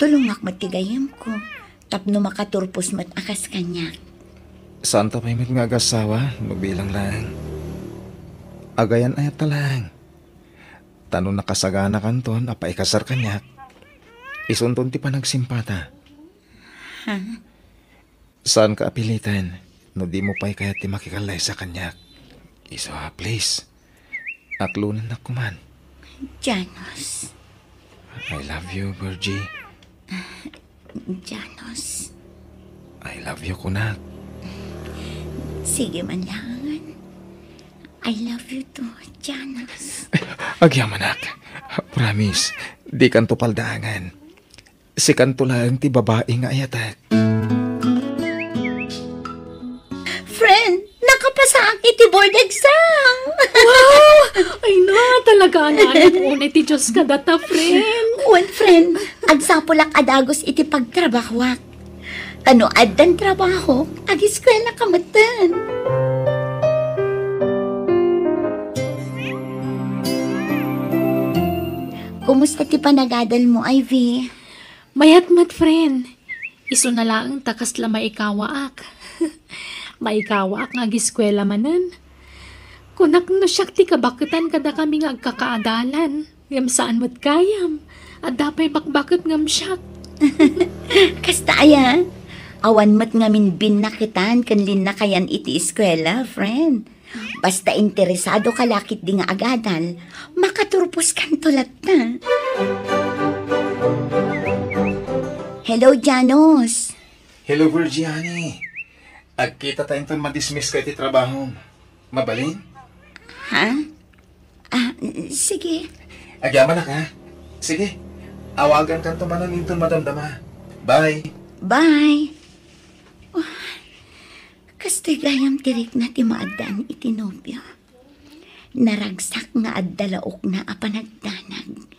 tulongak met ti gayyemko, tapno makaturpos met a kas kaniak. Saanta pay met nga agassawa no bilang laeng. Agayan-ayatta laeng. Ta no nakasaganakanton a paikasar kaniak, isunton ti panagsimpata. Ha? Saanka a piliten no dimo pay kayat ti makikallaysa kaniak. Isu a, please, aklonennak koman. Janos. I love you, Virgie. Janos. I love you, kunak. Sige man lang. I love you too, Janos. Agyamanak. Promise, dikanto paldaangan. Sikanto laeng ti babai nga ayatek. Friend, nakapasaak iti board exam! Wow! Ay na, talaga, naayat unay ti Diyos kadata, friend. Wen, friend, agsapulak a dagus iti pagtrabahoak. Ta no addan trabaho, agiskuelaka metten. Kumusta ti panagadal mo, Ivy? Mayat met, friend. Isuna laeng ta kasla maikawaak. Maikawaak nga agiskuela manen. Kunak no siak ti kabaketan kadakami nga agkakaadalan. Ngem saan met gayam. Adda pay bakbaket ngem siak. Kasta aya? Awan met ngamin binnaketan ken linnakayan iti eskuela, friend. Basta interesado ka la ketdi nga agadal, makaturposkanto latta. Hello, Janos. Hello, Virgie, honey. Agkitata inton madismiss ka iti trabahom. Mabalin? Ha? Ah, sige. Agyamanak, ha? Sige. Awagankanto manen inton madamdama. Bye. Bye. Kastoy gayam ti rikna ti maaddaan iti nobio. Naragsak nga adda laokna a panagdanag.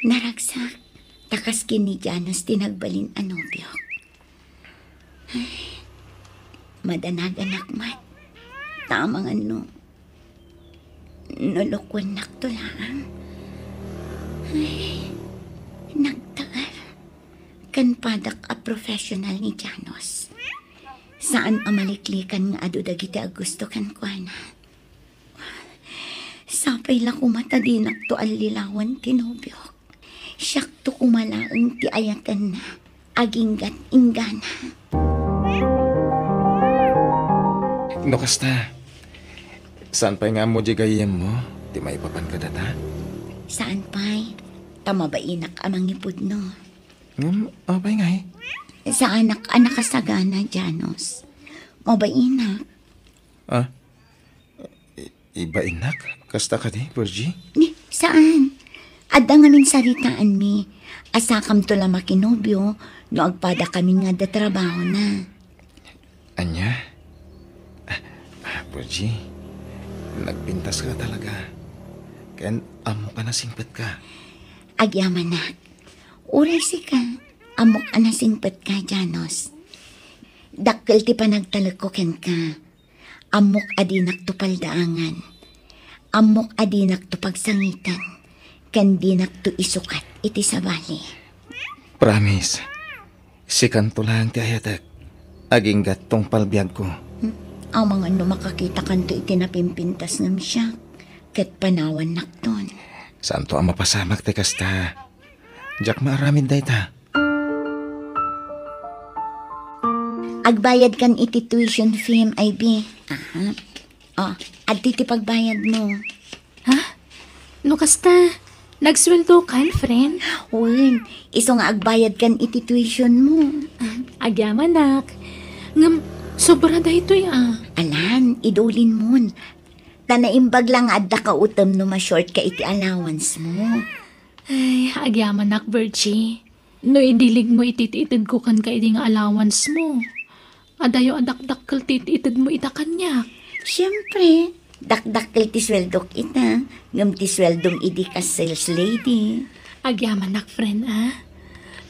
Naragsak, ta kas ken ni Janos ti nagbalin a nobiok. Ay, madanaganak met. Ta amangan no, no lukuennakto laeng. Ay, nagtaer. Ken padak a professional ni Janos. Saan a maliklikan nga adu dagiti aggusto kenkuana. Sapay la koma ta dinakto allilawan ti nobiok. Siakto koma laeng ti ayatenna, aginggat inggana. No kasta, saan pay nga ammo diay gayyemmo ti maipapan kadata? Saan pay, ta mabainak a mangipudno. Ngem, apay ngay? Saanak a nakasagana, Janos. Mabainak. Ah? I-, ibainak? Kasta kadi, Virgie? Ni, saan? Adda ngamin saritaanmi. Asakamto la makinobio no agpada kami nga adda trabahona. Ania? Ah, ah, Virgie, nagpintas ka talaga. Ken ammok a nasingpet ka. Agyamanak. Uray sika, ammok a nasingpet ka, Janos. Dakkel ti panagtalekko kenka. Ammok a dinakto paldaangan. Ammok a dinakto pagsangiten. Ken dinakto isukat iti sabali. Promise. Sikanto laeng ti ayatek. Aginggat tungpal biagko. Hmm. Amangan no makakitakanto iti napimpintas ngem siak, ket panawannakton. Saanto a mapasamak ti kasta. Diak maaramid dayta. Agbayadkan iti tuition fee, Ivy. Aha. Oh, adtoy ti pagbayadmo. Ha? No kasta, nagsueldokan, friend? Wen, isu nga agbayadkan iti tuitionmo. Ah, agyamanak. Ngem, sobra daytoy, ah. Alan, idulinmon. Ta naimbag la nga adda kautem no ma-short ka iti allowance mo. Ay, agyamanak, Virgie. No idiligmo iti itedko kenka idi nga allowance mo, adayo a dakdakkel ti itedmo ita kaniak. Siempre, dakdakkel ti sueldok ita, ngem ti sueldom idi kas sales lady. Agyamanak, friend, ah.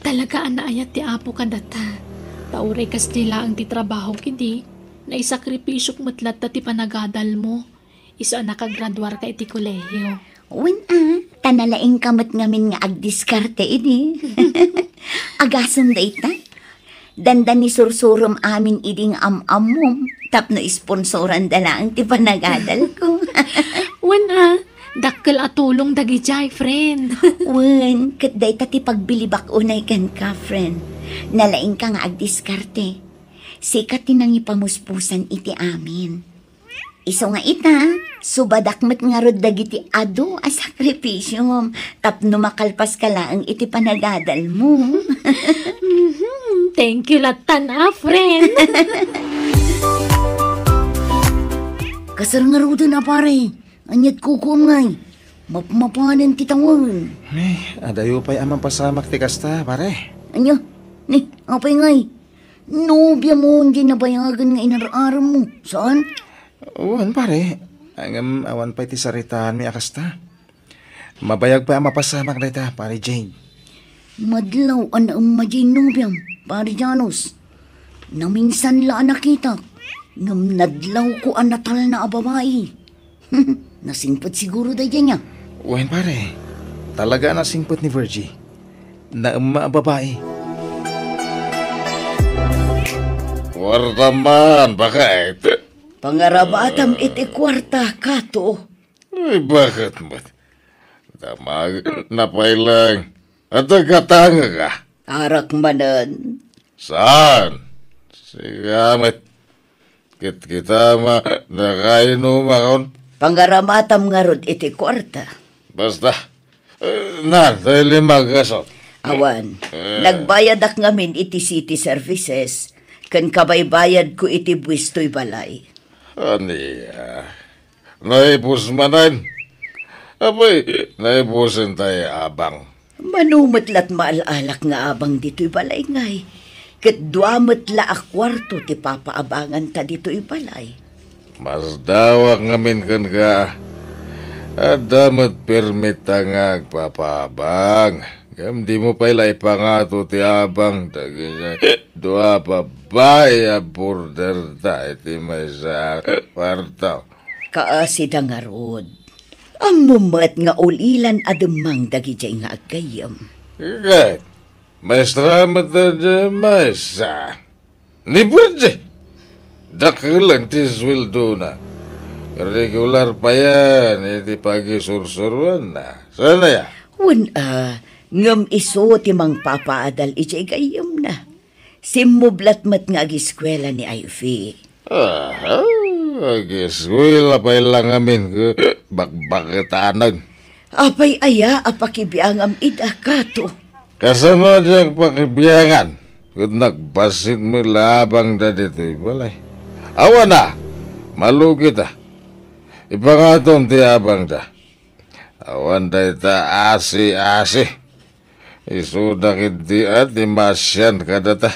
Talaga a naayat ti Apo kadata. Ta uray kasdi laeng ti trabahok idi, naisakripisyok met latta ti panagadalmo. Isu a nakagraduarka iti kolehio. Wen a, ta nalaingka met ngamin nga agdiskarte idi. Agasem dayta. Dandani sursurom amin idi nga am-ammom tapno isponsoranda laeng ti panagadalko. Wen a, dakkel a tulong dagidiay, friend. Wen, ket dayta ti pagbilibak unay kenka, friend. Nalaingka nga agdiskarte. Sika ti nangipamuspusan iti amin. Isu nga ita, subadak met ngarud dagiti adu a sakripisiom tapno makalpaska laeng iti panagadalmo. Mhm. Thank you lattan a, friend. Kasar ngaruden a, pare. Ania't kukuam ngay? Mapmapanen ti tawen. Ni, adayo pay a mapasamak ti kasta, pare. Ania? Ni, apay ngay? Nobiam diay nabayagen nga inar-arem mo, saan? Wen, pare. Ngem awan pay ti saritaanmi a kasta. Mabayag pay a mapasamak dayta, Pare Jane. Madlaw a naemma diay nobiam, Pare Janos. Naminsan la a nakitak, ngem nadlawko a natalna a babai. Nasingpet siguro daydiay, nia? Wen, pare. Talaga a nasingpet ni Virgie. Naemma a babai. Kuarta man, baket. Pangarabatam iti kuarta, Kato. Ay, baket met? Damag, napay lang. At nagkatanga ka? Arak manen. Saan? Sigamet. Kitkita ma, nakainumakon. Pangaramatam ngarud iti kuarta. Basta. Eh, na, tayo limagaso. Awan, eh, nagbayadak ngamin iti city services, ken kabaybayadko iti buis toy balay. Ania? Naipus manen? Apay, naipusen tay abang. Mano met lat maal-alak nga abang ditoy balay ngay, ket dua met la a kuarto ti papaabanganta ditoy balay. Masdawak ngamin kenka. Adda met permitta nga agpapaabang. Ngem dimo pay la ipangato ti abang dagiti dua babai a borderta iti maysa a kuarto. Kaasida ngarud. Ammom met nga ulilan a demmang dagidiay nga aggayyem. Ket, maestra met daydiay maysa. Ni Virgie, dakelen ti sueldona. Regular payen iti pagisursuroanna. Saan aya? Wen a, ngem isu ti mangpapaadal idiay gayyemna. Simmublat met nga agiskuela ni Ivy. Aha, agiskuela pay la ngamin ket bakbaketanen. Apay aya a pakibiangam ida, Kato? Kasano a diak pakibiangan ket nagbassit met la abangda ditoy balay? Awan a, malugita. Ipangatom ti abangda. Awan dayta asi-asi. Isuda ketdi a ti maasian kadata.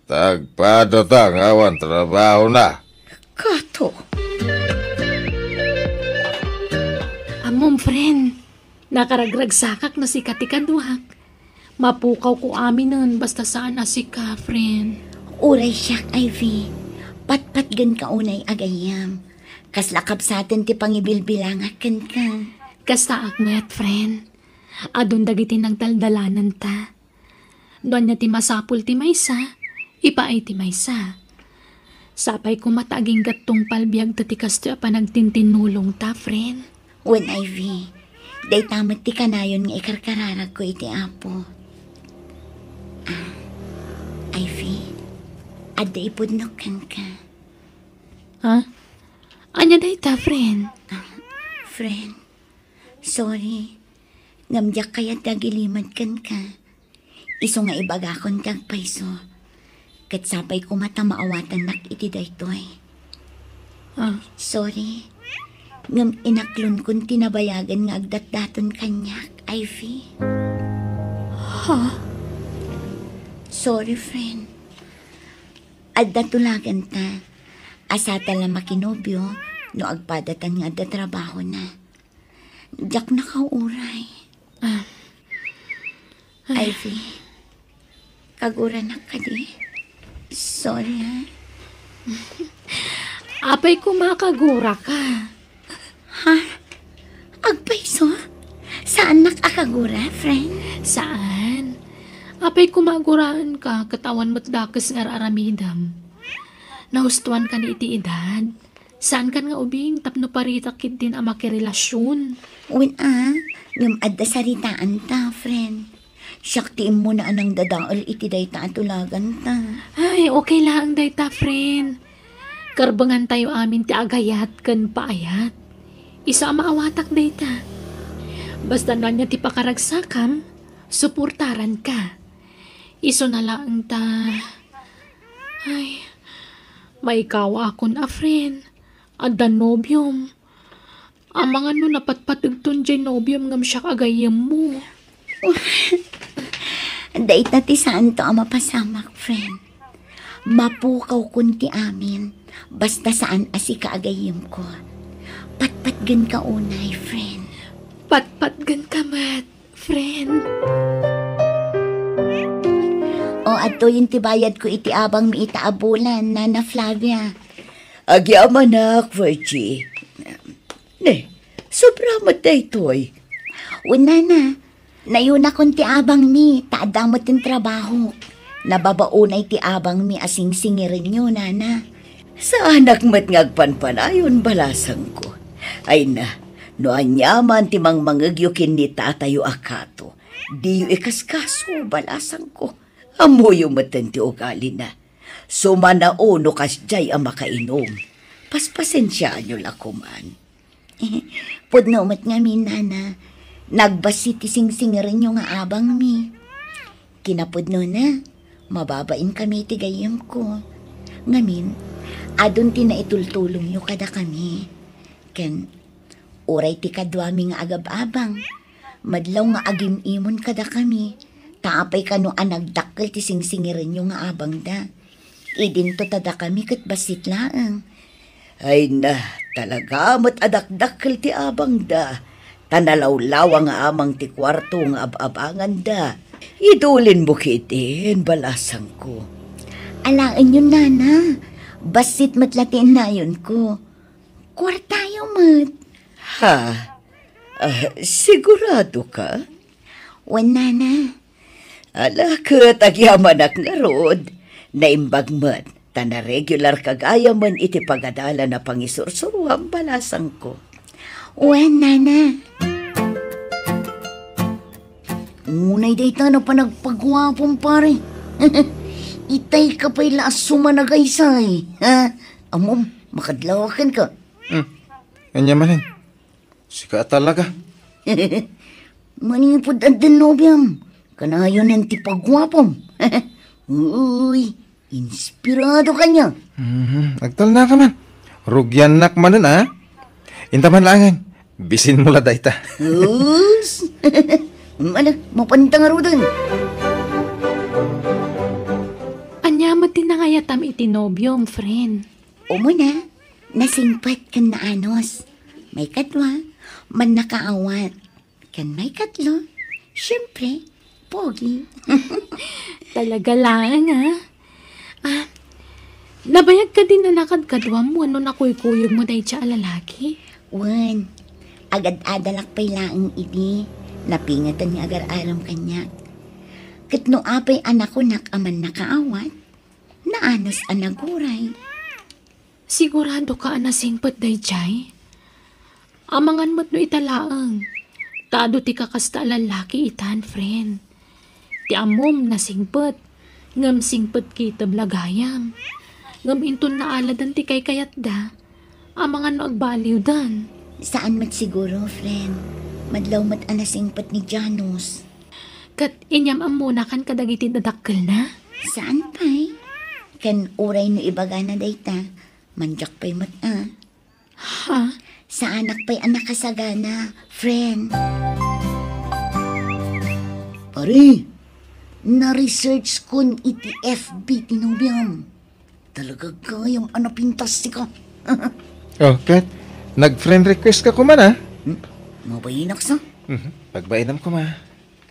Ta agpadata nga awan trabahona. Kato. Ammom, friend, nakaragragsakak no sika ti kaduak. Mapukawko aminen basta saan a sika, friend. Uray siak, Ivy. Patpatgenka unay a gayyem. Kasla kabsaten ti pangibilbilangak kenka. Kastaak met, friend. Adun dagiti nagdaldalananta. No ania ti masapul ti maysa, ipaay ti maysa. Sapay koma ta agingga't tungpal biagta ti kastoy a panagtintinnulongta, friend. Wen, Ivy, dayta met ti kanayon nga ikarkararagko iti Apo. Ah, Ivy, adda ipudnok kenka. Ha? Ania dayta, friend? Ah, friend, sorry. Ngem diak kayat ti agilimed kenka. Isu nga ibagakon ti agpayso. Ket sapay koma ta maawatannak iti daytoy. Ah. Sorry. Ngem inaklonkon ti nabayagen nga agdatdaton kaniak, Ivy. Ha? Sorry, friend. Adda tulaganta. Asata la makinobio no agpadatan nga adda trabahona. Diak nakauray. Ah. Ivy, kaguranak kadi? Sorry, ha? Apay koma kaguraka. Ha? Agpayso? Saannak a kagura, friend? Saan. Apay koma aguraenka ket awan met dakes nga ar-aramidem. Nahustoankan iti edad. Saankan nga ubing tapno paritak ketdin a makirelasion. Wen a, ngem adda saritaanta, friend. Siak ti immuna a nangdadael iti dayta a tulaganta. Ay, okay laeng dayta, friend. Karbengantayo amin ti agayat ken paayat. Isu a maawatak dayta. Basta no ania ti pakaragsakam, suportaranka. Isuna laeng ta. Ay, maikawaakon a friend. Adda nobiom. Amangan no napatpategton jay nobiom ngem siak a gayyemmo. Dayta ti saanto a mapasamak, friend. Mapukawkon ti amin, basta saan a sika a gayyemko. Patpatgenka unay, friend. Patpatgenka met, friend. O, adtoyen ti bayadko iti abangmi ita a bulan, Nana Flavia. Agyamanak, Virgie. Ne, sobra met daytoy. Wen, Nana, nayunakon ti abangmi, ta adda met ti trabahok. Nababa unay ti abangmi a singsingirenyo, Nana. Saanak met nga agpanpanayon, balasangko. Ay na, no aniaman ti mangmangegyo ken ni tatayo a kato, diyo ikaskaso, balasangko. Ammoyo metten ti ugalina. Sumanao no kasdiay a makainom. Paspasensiaanyo la koman. Pudno met ngamin, Nana. Nagbassit ti singsingirenyo nga abangmi. Kinapudnona, mababainkami iti gayyemko. Ngamin, adun ti naitultulongyo kadakami. Ken, uray ti kaduami nga agab-abang, madlaw nga agim-imon kadakami, ta apay kano a nagdakkel ti singsingirenyo nga abangda. Idinto ta dakami ket bassit laeng. Ay na, talaga met a dakdakkel ti abangda, ta nalawlawa nga amang ti kuarto nga ab-abanganda. Idulinmo ketdin, balasangko. Alaenyon, Nana. Bassit met la ti innayonko. Kuartayo met. Ha? Ah, sigurado ka? Wen, Nana. Ala, ket agyamanak ngarud. Naimbag met, ta naregular ka gayamen iti pagadalan a pangisursuruam, balasangko. Wen, Nana. Unay dayta no panagpaguapom, pare. Itay ka pay la a sumanagaysay, ha? Ammom, makadlawaken ka. Hmm. Ania manen? Sika talaga. Manipud addan nobiam, kanayon ti paguapom. Uy, inspirado ka niya. Mhm, agtalna ka man. Rugiannak manen, a. Inta man laengen, bisinmo la dayta. Us! Ano, mapanta ngaruden. Ania met ti nangayatam iti nobiom, friend? Umuna, nasingpet ken naanos. Maikadua, mannakaawat. Ken maikatlo, siempre, pogi. Talaga laeng, a. A, nabayag kadin a nakadkaduam wenno nakuykuyogmo dayta a lalaki? Wen, agad-adalak pay laeng idi, napingetan nga agar-aram kaniak. Ket no apay a nakunak a mannakaawat, naanos a naguray. Sigurado ka a nasingpet daydiay? Amangan met no ita laeng, ta adu ti kakasta a lallaki itan, friend. Ti ammom, nasingpet, ngem singpet kitem la gayam. Ngem inton naaladan ti kaykayatda, amangan no agbaliwdan. Saan met siguro, friend. Madlaw met a nasingpet ni Janus. Ket inyam-ammonakan kadagiti dadakkelna? Saan pay? Ken uray no ibagana dayta, mandiak pay met a. Ha? Saanak pay a nakasagana, friend. Pare, na-research kon iti F B ti nobiam. Talaga gayam a napintas sika. Oh, ket nag-friend request ka koma, a? Hmm? Mabainak sa? Mhm. Pagbainam koma.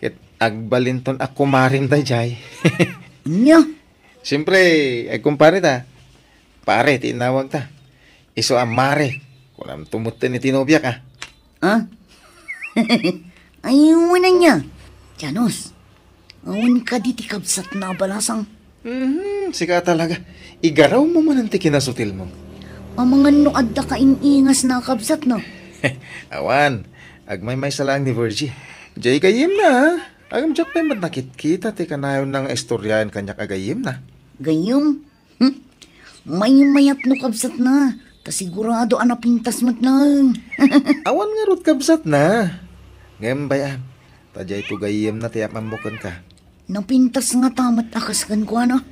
Ket agbalinton a kumarem daydiay. Nya? Siyempre, agkumpare ta. Pare ti inawag ta. Isu a mare. Kunam tumutten iti nobiak, a. Ah? Ay, wala niya. Janus, awan kadi ti kabsatna a balasang. Mhm, sika talaga. Igaraw mo manen ti kinasutilmo. Amangan no adda ka in-ingas na kabsat, no? Awan. Agmaymaysa laeng ni Virgie. Jay gayyemna, a. Agam diak pay met nakitkita ti kanayonna nga istoriaen kaniak a gayyemna. Gayyem? Hmm? Maymayat no kabsatna, ta sigurado a napintas met laeng. Awan ngarud kabsatna. Ngem bay-am, ta dayto gayyemna ti am-ammo kenka. Napintas ngata met a kas kenkuana?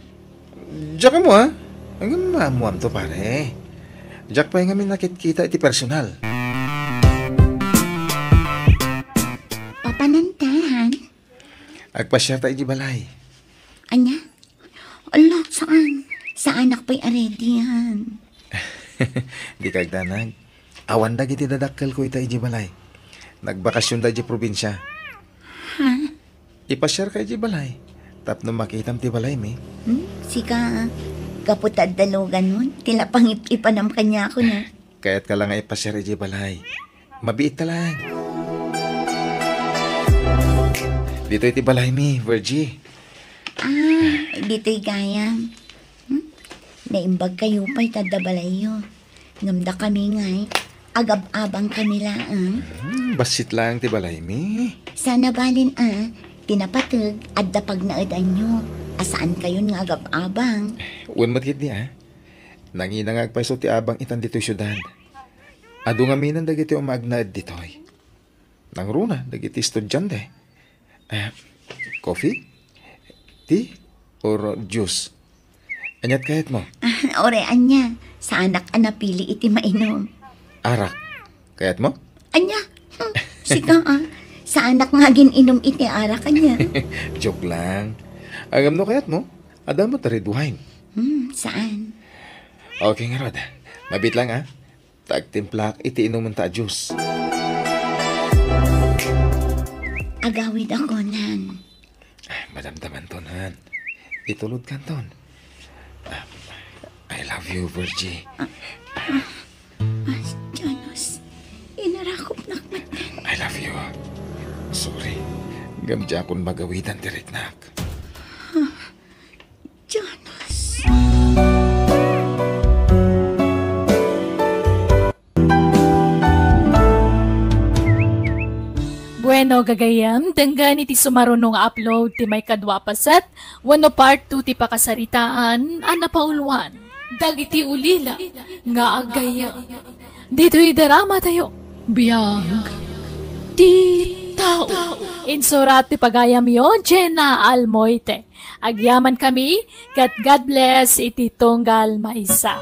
Diak ammo, a. Ngem maammoamto, pare. Diak pay ngamin nakitkita iti personal. Papananta, han? Agpasiar ta iti balay. Ania? Ala, saan? Saanak pay a ready, han? Di kagdanag. Awan dagiti dadakkelko ita iti balay. Nagbakasionda iti probinsia. Ha? Ipasiarka iti balay. Tapno makitam ti balaymi. Hmm? Sika, gapu ta adda luganmon, ti napangip-ipanam kaniakon, a. Kayatka la nga ipasiar iti balay. Mabiitta laeng. Ditoy ti balaymi, Virgie. Ah, ditoy gayam. Hmm? Naimbag kayo pay ta adda balayyo. Ngem dakami ngay, agab-abang kami laeng. Hmm, bassit laeng ti balaymi. Sana balin a, ti napateg, adda pagnaedanyo. A saan kayon nga agab-abang. Wen met ketdi a. Nangina nga agpayso ti abang itan ditoy siudad. Adu ngamin dagiti umagnaed ditoy. Nangruna dagiti estudiante. Eh, coffee? Tea? Or juice? Aniat kayatmo? Ah, ore, ania, saanak a napili iti mainom. Arak. Kayatmo? Ania? Hmm, sika, a. Saanak nga agin-inom iti arak, ania? Joke lang. Ngem no kayatmo, adda met red wine. Hmm, saan? Okay ngarud. Mabiit lang, a. Ta agtimplaak iti inumenta a juice. Agawidakon, han. Ah, madamdamanton, han. Itulodkanton. Ah, I love you, Virgie. Ah, Janos, inarakopnak met. I love you. Sorry. Ngem diakon magawidan ti riknak. Janos. Bueno, gagayyem, denggen iti sumaruno nga upload ti maikadua a paset wenno part two ti pakasaritaan a napauluan dagiti ulila nga aggayyem. Ditoy drama tayo, Biag ti Tao. Insurat ti pagayamyo, Jenna Almoite. Agyaman kami, ket God bless iti tunggal maysa.